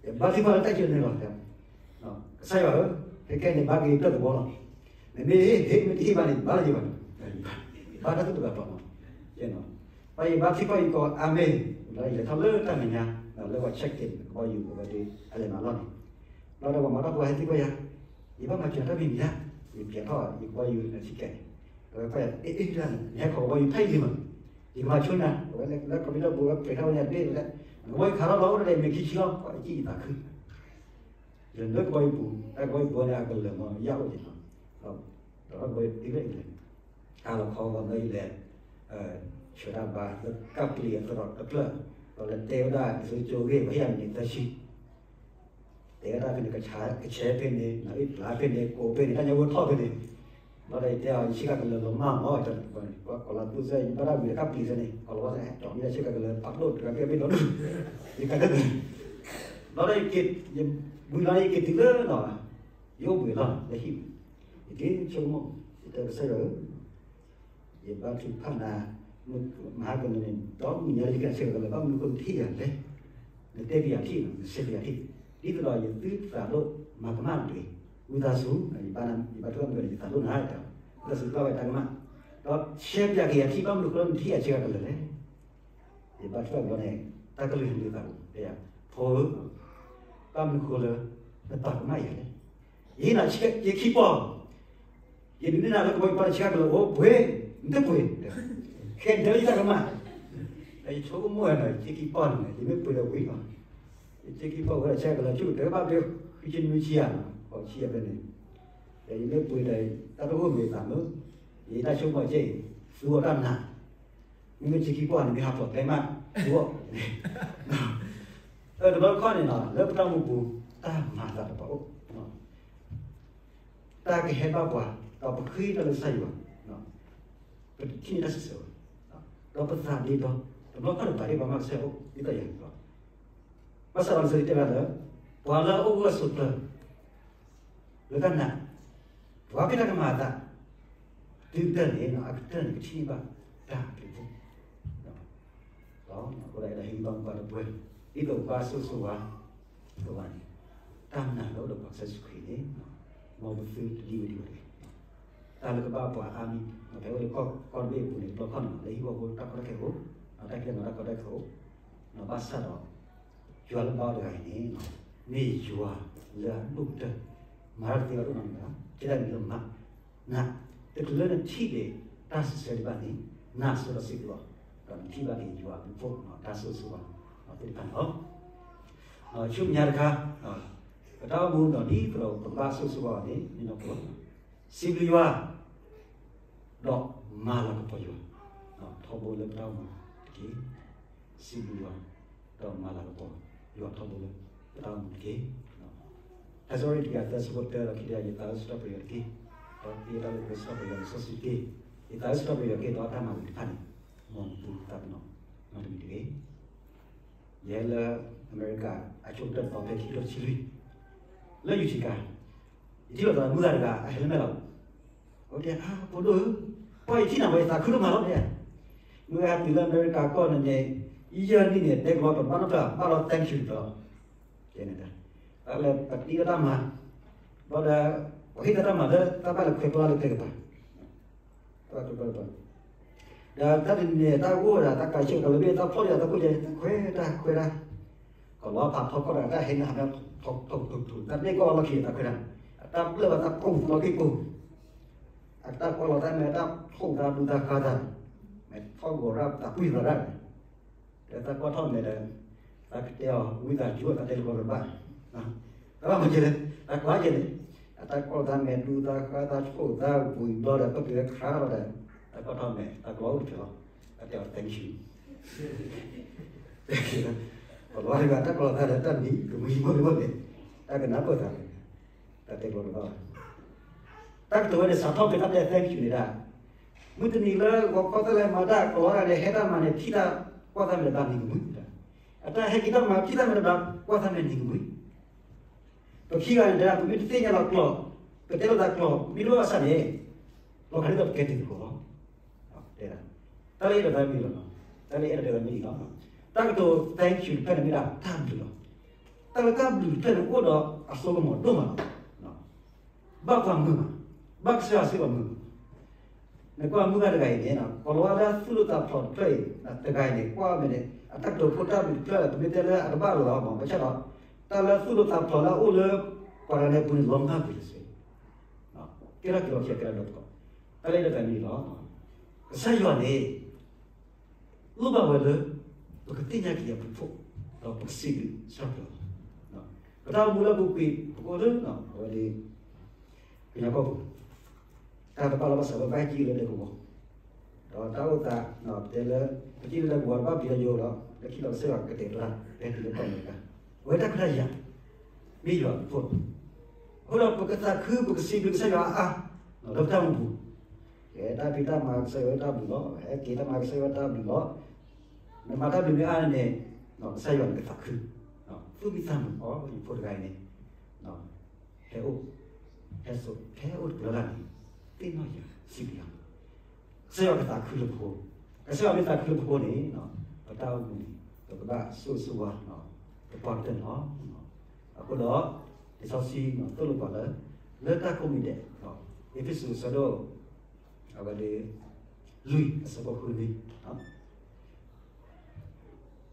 ယဘါထုကဖၣ်လၢတၢ်ကၢန့ၣ်လီၤ, ကစၢ်ယွၤဧၢ, ခဲကဲန့ၣ် ဘါက့ၤတၢၢ်တဝီလီၤ, မ့မ့ၢ်ဟ့ၣ်မ့ၢ်တဟ့ၣ်ဘၣ်န့ၣ် ဘါလၢယဘၣ်, ဘါတၢ်သူၣ်တဂၤပာ်မး, ဘၣ်ယဘါထုကဖၣ်ယကိးအၤမ့ၣ်, ဒီးယလဲၤထီၣ်လၢတၢ်မဲာ်ညါ, လၢပှၤ check in ကဘီယူၤအဝဲဒၣ် အလဲၤမၤလီၢ်န့ၣ်, ဘျီဒီးပှၤမၤတၢ်ဖိဟဲသံကွၢ်ယၤ, ယဘၣ်မၤစၢၤတၢ်မံၤမံၤဧါ, ယပျဲထီၣ်ယကဘီယူၤနထံကဲးန့ၣ်, အဝဲကွၢ်ယၤ အ့ၣ်အ့ၣ်ဒၣ်န့ၣ် နဟဲခိးကဘီယူၤဖဲအံၤလံမး, ယကမၤဆိနၤ, အဝဲလၢ computer ပူၤဝဲ print ထီၣ်ဝဲန့ၣ်တဘ့ၣ်ဝဲလၢ နဝဲခးထီၣ်လီၤအိၣ်ဒၣ်ဒီးမ့ၢ်ခံဆံလီၤ ပှၤအကံၣ်အသးခု, ယလၢကဘီယူၤပူၤ တၢ်ကဘီယူၤပူၤန့ၣ် အကလၢာ်မ့ၢ်ယၢ်အိၣ်က့ၤလီၤ, ဒီးကဘီယူၤသံလၢအံၤလဲၣ်, ခးလီၤခီဂီၤလၢအံၤလဲၣ်, ဆှၢတၢ်ဘါလၢကပျံၤအသရိာ်တဖျၢၣ်, ဒီးလဲၤတဲဝဲဒၣ်လၢကၠိဂ့ၢ် ပှၤဟ့ၣ်အမံးနံးသၢဆံ တဲဝဲဒၣ်ဖဲန့ၣ် ကဆါကဆဲဖဲန့ၣ် နီၣ်အ့ၣ်ဖျါဖဲန့ၣ် ကိးဖဲန့ၣ် တၢ်ညါဝဲထီၣ်ဖဲန့ၣ်, ဘျီဒီးယတဲအီၤ ယဆ့ကၤကလၢာ်လီၤမၢ်မၢ် ယတဲ ပှၤကိးလီၤသူစဲ ယဘၣ်တၢ်ဝံၤတခါပျံၤစဲန့ၣ် ကိးလီၤဝဲစဲ ဒီးမ့ၢ်ဒၣ်ဆ့ကၤကလၢာ်ဖးဒိၣ်တဂၤကဲဘ့ၣ်ဒီး ယကတဲ ဘျီဒီးယက့ၤ ဝံၤလီၤယက့ၤတုၤလၢနီၣ် ယအိၣ်ဘှံးလီၤ လၢဟံၣ်, ယက့ၤဆိကမိၣ် ယတဲကစၢ်ယွၤဧၢ ယဘါထုကဖၣ်နၤ မဟါကန့ၣ် ဒီမုၢ်ညါလၢယကဆ့ကၤကလၢာ် ဘၣ်မနုၤဃိနထံၣ်ယၤလဲၣ်, နတဲကယၤထံၣ် နဆဲးကယၤထံၣ်, ဒ်သိးဒီးယသုသးဒိၣ်မၤကမၣ်တဂ့ၤ, ဝံသးစူၤ ယဘါထုကဖၣ်မ့ၢ်ဒီးယသးဒိၣ်နၤ, ဝံသးစူၤပျၢ်ဝဲတၢ်ကမၣ်, ဒီးဆဲးပယၤကယၤထံၣ် ဘၣ်မနုၤဃိလၢနထံၣ်ယၤဆ့ကၤကလၢာ်လဲၣ် ယဘါထုကဖၣ်ဘျီန့ၣ် တၢ်ကလုၢ်ဟဲနုာ်သးပူၤ တဲယၤ ဖိဧၢ, ဘၣ်မနုၤဃိလၢ နပာ်ကမၣ်ယၤလဲၣ်, ယဟ့ၣ်နၤယခံပီၢ်, ယဒုးနဲၣ်နၤလၢကဘီယူၤပူၤန့ၣ် ဆ့ကၤကလၢာ်အိၣ်ပှ့ၤ, နတပှ့ၤ, ခဲဒၢယတၢ်ကမၣ်, ဒီးယဆိကမိၣ်ဝဲဒီး ယခံပီၢ်န့ၣ် ယမ့ၢ်ပှ့ၤဒီးဝံၤလီၤ, ယခံပီၢ်ဝဲဒီးဆ့ကၤကလၢာ်ဆူၣ်တဘၣ်ဘျီ, ဃုဆံနွံဆံယၤ, ဃိးဆံယၤဖဲန့ၣ်, ဒီးယမ့ၢ်ပှ့ၤဒီး တၢ်တအိၣ်မ့ၢ်သးမုာ်, ယတၢ်ဆိကမိၣ်ကဲအံၤ သူအီၤတၢ်နး မ့မ့ၢ်ဆ့ခံပီၢ်န့ၣ် မ့ၢ်ဟးဖျိးကျဲမး သူအီၤ, တဘျီတခီၣ်န့ၣ် လၢပတၢ်အိၣ်မူပူၤ တၢ်မၤအသးဒီးပှၤအိၣ်, တၢ်ကဟဲဘၣ်ပှၤ ဒီးပဃ့တၢ်လၢကစၢ်ယွၤ, ပတထံၣ်န့ၢ်တၢ်စံးဆၢဘၣ်, ဒီးပသးဒ့ဒီ, တဘျီခီၣ်န့ၣ် ပသးဒ့ပှၤမၤကစၢ်ယွၤအိၣ် ဒ်သိးယၤန့ၣ်လီၤ, ဘၣ်ဆၣ်ဒီးလံာ်စီဆှံတဲဝဲဒၣ်လၢ ပှၤလၢအအိၣ်ဂၢၢ်ဆိးကျၢၤ လၢတၢ်နာ်, ပှၤဖဲတၢ်ကမၤအသး တုၤကတၢၢ်န့ၣ် အကတၢၢ်န့ၣ် ကထံၣ်န့ၢ်ဘၣ်တၢ်အဘျုးအဖှိၣ်, ဒီးအဲၣ်ဒိးဟ့ၣ်ဂံၢ်ဘါပှၤတပှဲၤ ဒ်သိးပဘၣ်ဆိၣ်ဂ့ၤဆိၣ်ဝါ တဂၤန့ၣ်, တၢ်နာ်လၢအအိၣ်ဒီးပှၤကစၢ်ယ့ၣ်ၡူးခရံာ်န့ၣ် မ်ပသုတဒံဝဲဒံးဘၣ်တဂ့ၤ, တၢ်လၢကဘၣ်ပှၤအါမံၤ ဖဲအိၣ်လၢကီၢ်တဘ့ၣ်အပူၤန့ၣ် တဘျီခီၣ်န့ၣ် လၢဟံၣ်ဖိဃီဖိတၢ်ကီတၢ်ခဲအိၣ်, တၢ်ကဲထီၣ်တၢ်ကီတၢ်ခဲအိၣ်, ဘၣ်ဆၣ်ဒီး ယွၤလၢဘါအီၤတဂၤအံၤန့ၣ် မ့ၢ်ယွၤလၢအဒိၣ်ကတၢၢ် မၤတၢ်တသ့ဘၣ်တအိၣ်နီတမံၤဘၣ်, ကဲဒၣ်မ့ၢ်လၢမၤ, နၤ, တချုးလၢနထံၣ်က့ၤတၢ်စံးဆၢဒံးဘၣ်န့ၣ် နာ်ဆိဒီးစံးဘျုးအီၤ, ဒီးနထံၣ်ဘၣ်က့ၤယွၤအဘျုးအဖှိၣ် တၢ်ဆိၣ်ဂ့ၤဆိၣ်ဝါသ့ၣ်တဖၣ်န့ၣ်လီၤ. ဆူမဲာ်ညါတခါ ပတၢ်အိၣ်မူဒီးဒ်သိးဒီးပကဘၣ်ဆိၣ်ဂ့ၤဆိၣ်ဝါအီၤန့ၣ် မ့ၢ်နီၢ်ကီၢ် စံးဘျုးယွၤ ဒီးမၤလၤကပီၤယွၤ ထီဘိလၢပတၢ်အိၣ်မူတက့ၢ်. စံးဘျုးယွၤ ဒီးမၤလၤကပီၤယွၤထီဘိလၢပတၢ်အိၣ်မူတက့ၢ်. ထါစံးထီၣ်ပတြၢၤတကယၤသၢဆၢဖိတၢ ဒီးခံတယၤ ယသးအိၣ်ဆၢထီၣ်ပတြၢၤယွၤတက့ၢ်. ဒီးသ့တၢ်လၢပကဆၢထီၣ်ပတြၢၤယွၤလံာ်စီဆှံတက့ၢ်. ယသးအိၣ်ဆၢထီၣ်ပတြၢၤယွၤက့ၤဒီးတၢ်မၤလၤတဖၣ်န့ၣ် မ်နပူၤသးပ့ၤနီၣ်နီတမံၤတဂ့ၤ. ယဲလၢအမဲရကၤ အဆိကတၢၢ်သီဖဲခံကထိတဆံလွံၢ် လၢ Utica ယထံၣ်လိာ်သးမုၢ်ဂၤတဂၤ အဟဲလၢမဲာ်လီၤ. အဝဲတဲ ဖိဒိၣ်ဧၢ, ပှၤယထံၣ်နၤဝဲယသးခုဒိၣ်မးလီၤ. မုၢ်ဂၤတုၤလၢအမဲရကၤကီၢ်န့ၣ်န့ၣ် ယဲၢ်နံၣ်န့ၣ် တဲကလီတဘၣ်နီတဖျၢၣ် ဘၣ်လီၤ thank you တဖျၢၣ်လီၤ. ကဲန့ၣ် တၢ်လၢပတံၤလၢတၢ်မၤ ဘျီဒီး ပှၤဟ့ၣ်တၢ်တၢ်မၤလၢတၢ်ဘၣ်လဲၤခွဲးပျီလၢကျဲကပၤ တၢ်ခွဲးပျီတပၤ ဒီးတၢ်တနံၤန့ၣ် တၢ်ဂိၢ်ဒီးတၢ်ကးဆၢကတီၢ်လၢမ့ၢ်တၢ်ဖျီၣ်ဒီးတၢ်ခိၣ်ကဲ တၢ်ခွဲးတၢ် ကလီၤဖးထီကီၢ်ဒီးတၢ်ဟဲနၤဟးထီၣ်ထီၣ်ထီၣ်ထီၣ်ထီၣ် တၢ်ဘျ့ၣ်ကီၢ်လီၢ်ခံတၢ်ခွဲးတၢ် အတၢ်ပျၢ်ဘၣ်တၢ်ကိၢ်လီၢ်ခံကိၢ် အတၢ်ကွၢ်လီၤတၢ်မဲာ် တၢ်ဖှီၣ်တၢ်ဒူတၢ်ဃါတၢ် မဲာ်ထီၣ်ဂီၤရၣ်တၢ်ကွံသးတၢ် ဒီးတၢ်ကွၢ်ထီၣ်မဲာ်ဒီး တၢ်ကတဲအီၤ ဝံသးစူၤ တၢ်တဲလၢပှၤတဘၣ် တၢ်ဘၣ်မၤကဲလဲၣ် တၢ်ကွၢ်ကဲန့ၣ် အတၢ်ကွၢ်တၢ်မဲာ် ဒူသးဃါသး ဆိၣ်သးဝံၤဘျီဒီး ပကခါလီၤဒီး တၢ်ကွၢ်ထီၣ်မဲာ် တၢ်ကလီအိၣ်တဖျၢၣ်လီၤ တၢ်တဲအီၤ thank you ပလီၤတဂၤ တၢ်ကွၢ်လီၤသးဒီး တၢ်မံၤကမှံၤဘိန့ၣ်ဘိန့ၣ် တၢ်ကနၢ်ပၢၢ်သးန့ၣ် တၢ်တဲကျီတဘၣ်ဘၣ် တၢ်ကတိၤဝဲန့ၣ် စးထီၣ်ဖဲတၢ်တဲ thank you န့ၣ်ဒၣ် မုၢ်တနံၤလၢဂီၤခီသဲလဲၤမၤတၢ်ကလီတဂၤန့ၣ် ဟဲတၢ်မၤန့ၣ် ထံၣ်တၢ်ကွၢ်သးမဲာ်တဘျီနံၤကမှံၤ အတၢ်ဟဲက့ၤတၢ်မၤ ထံၣ်တၢ်မဲာ်တဘျီ ကွၢ်သးမဲာ်နံၤကမှံၤ ပခံဂၤန့ၣ် တဲဒၣ် ပမ့ၢ်တသ့ၣ်ညါလီၤကျိာ် ပတဲလိာ်သးကျိာ် မ့ၢ်တအိၣ်ဘၣ်ဆၣ်န့ၣ် လီၤဂာ်ဒ်သိးပကဲတံၤသကိးလီၤ တဲဒၣ် တၢ်လၢအဲၣ်ဒိးတဲမ့ၢ်လီၤ တၢ်လၢအဲၣ်ဒိးတဲမ့ၢ်လီၤ တၢ်ကတိၤ thank you တဖျၢၣ်န့ၣ်မ့ၢ်ဒၣ်တၢ်ဘျုးလီၤ တၢ်လၢတၢ်ဘျုးတဖျၢၣ်န့ၣ် အိၣ်ဒီးအစိကမီၤဒိၣ်မးလီၤ ဘၣ်ပှၤမုာ်မး ဘၣ်ကစၢ်ယွၤစ့ၢ်ကီးမုာ်မး နကွၢ်မုၢ်ဂၤတဂၤအံၤန့ၣ် ကိၤလၤဝါလၢသူၣ်ဒိၣ်သးဖျိးတဖျၢၣ်အံၤ တဂၤအံၤန့ၣ် ကွၢ်အီၤန့ၣ် အတၢ်ကတိၤဖိတၢ်ဘျုးတဖျၢၣ် ပမ့ၢ်တဲလၢအတဘၣ်လီၤမး ဘၣ်ဆၣ်ဒီး တၢ်လၢသူၣ်ဒိၣ်သးဖျိးလၢအအိၣ်လၢ ပှၤတဂၤန့ၣ်အပူၤန့ၣ် လီၤမၢ်ကွံာ်လၢစ့ၢ် ကဲထီၣ်က့ၤလီၤခံကဲထီၣ်ဒီးသကိး တၢ်လၢအဲၣ်ဒိးတဲမ့ၢ်လီၤ ကစၢ်ယွၤန့ၣ် လိၣ်ဘၣ်ဝဲလၢ ပကသ့ၣ်ညါက့ၤအဘျုးအဖှိၣ် ဒီးပကစံးဘျုးကစၢ်ယွၤ, ပတၢ်အိၣ်မူလၢပူၤကွံာ် ပကအိၣ်လၢ အဝဲဒၣ် ကညီကီၢ်ပူၤ တၢ်တဘၣ်လီၢ်ဘၣ်စး ပဘၣ်ဟဲက့ၤလၢဒဲကဝီၤ, ဒီးတၢ်အိၣ်သး ပတဲလၢ ပက့ၤလၢဒဲကဝီၤ တဘၣ်ပျံၤလီၤယိာ်ဒီး လၢခံဒီးကစၢ်ယွၤကတဲာ်ကတီၤတၢ် ပဟဲတုၤလၢကီၢ်အမဲရကၤ, အဝဲတၢ်ခွဲးတၢ်ယာ် မ့ၢ်ယွၤအဘျုးအဖှိၣ်လီၤ. အဃိဒီးပကသးခု ပကစံးဘျုးကစၢ်ယွၤအါအါ လၢပတၢ်အိၣ်မူပူၤ, ကဲတၢ်ဖံးတၢ်မၤကစၢ်ယွၤတၢ်ဘျုးလီၤ, ဟဲက့ၤတၢ်မၤကစၢ်ယွၤတၢ်ဘျုးလီၤ, နမၤတၢ်ဘျုးမ့ၢ်အါန့ၣ် ကစၢ်ယွၤန့ၣ်ကသးခု, သူၣ်မံသးမုာ်အီၤ ယဖိတဂၤအံၤန့ၣ် ဟဲအိၣ် ဟဲစိာ် ဟဲအိၣ်တကလီၢ်လၢ်န့ၣ် သ့ၣ်နီၣ်ယၤစံးဘျုးယွၤ, ကစၢ်ယွၤကသးခုလၢပဃိ, ကစၢ်ယွၤမ့ၢ်သးခုလၢပဃိန့ၣ် ပတၢ်အိၣ်မူန့ၣ် ပကဘၣ်ဆိၣ်ဂ့ၤဆိၣ်ဝါ တပှၢ်ကတၢၢ်န့ၣ်လီၤ. အဃိဒီး လံာ်စီဆှံ သိၣ်လိပှၤလၢ လၢတၢ်ကိးမံၤဒဲး အ့းဖ့းစူးအဆၢဒိၣ် အဝဲဒၣ် လွံၢ်အဆၢဖိဃုန့ၣ်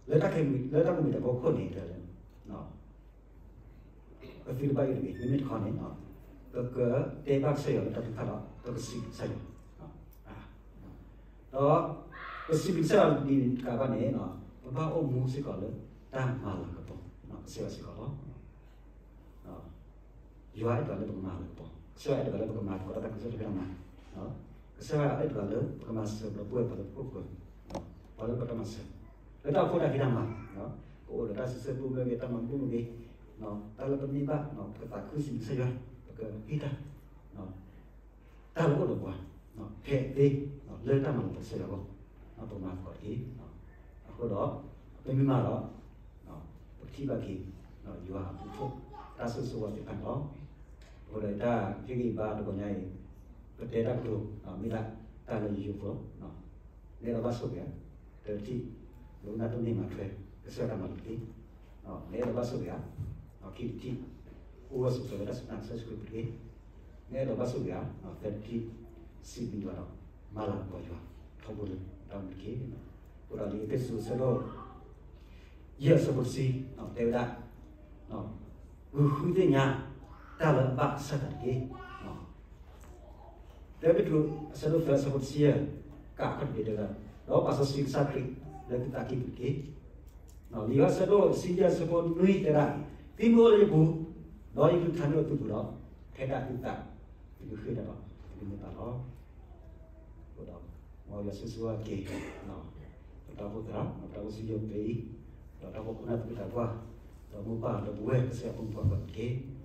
လၢတၢ်ကိးမံၤ လၢတၢ်ကိးမံၤဒဲးဖီခိၣ်န့ၣ် ပသုတဘၣ်ယိၣ်တဂ့ၤ, မ့မ့ၢ်တခီန့ၣ် ပကတဲဘၣ်ကစၢ်ယွၤလၢတၢ်ထုကဖၣ်ဒီး ပကစံးဘျုးကစၢ်ယွၤ, ဒီး ပစံးဘျုးကစၢ်ယွၤဒ်န့ၣ်တကးဘၣ်န့ၣ် ပဘၣ်အိၣ်မူစ့ၢ်ကီးလၢတၢ်မၤလၤကပီၤ ကစၢ်ယွၤစ့ၢ်ကီးလီၤ. ယွၤအဲၣ်ဒိးလၢပကမၤလၤကပီၤ, ကစၢ်ယွၤအဲၣ်ဒိးလၢပကမၤသကိးတၢ်သးခုကစီၣ်တၢ်ဖံးတၢ်မၤ, ကစၢ်ယွၤအဲၣ်ဒိးလၢပကမၤစၢၤပှၤလၢပှိၢ်ပှၢ်, ပှၤလၢပတၢ်မၤစၢၤ, လၢတၢ်အိၣ်ဖှိၣ်တၢ်ဖံးတၢ်မၤ, ပအိၣ်ဒီးတၢ်စံးဆၢဘိမ့ၢ်ဂ့ၤ တၢ်မၤဘူၣ်မ့ၢ်ဂ့ၤ, တၢ်လၢပန့ၢ်ဘၣ် ပကသးခုစံးဘျုးကစၢ်ယွၤ, ပကဟ့ၣ်တၢ် တၢ်လၢအိၣ်ဒီးပှၤ ဖဲသ့ လၢတၢ်မၤလၤကပီၤကစၢ်ယွၤအဂီၢ် ပမၤသကိးတက့ၢ်. အဃိဒီး ပမ့ၢ်မၤဒီး ပကထံၣ်ဘၣ်က့ၤ ယွၤအဘျုးအဖှိၣ် တၢ်ဆိၣ်ဂ့ၤဆိၣ်ဝါသ့ၣ်တဖၣ်န့ၣ်လီၤ. အဃိဒီးတၢ်ဟ့ၣ်ဂံၢ်ဘါတဂီၤညါအံၤ ပတဲတၢ်ကတိၤ မ့ၢ်ဒၣ်တၢ်လၢယိယိဖိလီၤ. နအဲၣ်ဒိးဘၣ်ဆိၣ်ဂ့ၤဧါ, တထံၣ် လၢနၢ်တန့ၢ်မၤထွဲ ကစၢ်ယွၤတၢ်မၤလိာ်တက့ၢ်. နအဲၣ်ဒိးဘၣ်ဆိၣ်ဂ့ၤဧါ, ခံထံၣ် အိၣ်ဂၢၢ်ဆိးကျၢၤလၢတၢ်စူၢ်တၢ်နာ်ကစၢ်ယ့ၣ်ၡူးခရံာ်တက့ၢ်. နအဲၣ်ဒိးဘၣ်ဆိၣ်ဂ့ၤဧါ, သၢထံၣ် စံးဘျုးယွၤဒီး မၤလၤကပီၤယွၤ ထီဘိလၢတၢ်အိၣ်မူတက့ၢ်. အဃိဒီးလံာ်အ့းဖ့းစူးအဆၢဒိၣ် ယဲၢ်အဆၢဖိတဆံ တဲဝဲဒၣ် ဂုာ်ဃုသ့ၣ်ညါ တၢ်လၢအဘၣ်ကစၢ်သးတက့ၢ်. တၢပ့းတရူး အဆၢဒိၣ်သၢ အဆၢဖိတဆံယဲၢ် ကးခီၣ်တဘ့ၣ်တဲဝဲဒၣ်, ဒီးပာ်စီဆှံကစၢ်ခရံာ် လၢသုသးကံၢ်ပူၤတက့ၢ်. လံာ်ယိၤဟၣ်အဆၢဒိၣ်တဆံယဲၢ် အဆၢဖိနွံတဲဒၣ်, သုမ့ၢ်အိၣ်လၢယပူၤ, ဒီးယကလုၢ်ကထါမ့ၢ်အိၣ်လၢသုပူၤဒီး, ဖဲဒၣ်သုသး သုကဃ့ၢ်ဒၣ်ဒီး သုကမ့ၢ်ပၢ်လီၤ. အဃိဒီး မ်ယွၤဆိၣ်ဂ့ၤဆိၣ်ဝါက့ၤ ပတၢ်အိၣ်ဖှိၣ်သရၣ်, ပတၢ်အိၣ်ဖှိၣ်စံယိၤပအံၤ, ဒီးတၢ်အိၣ်ဖှိၣ်ခိၣ်နၢ်သ့ၣ်တဖၣ်, ဒီးမိၢ်ပၢ်ဒီပုၢ်ဝဲၢ် ကစၢ်ယွၤအိၣ်မူပှၤကိးဂၤဒဲးတက့ၢ်.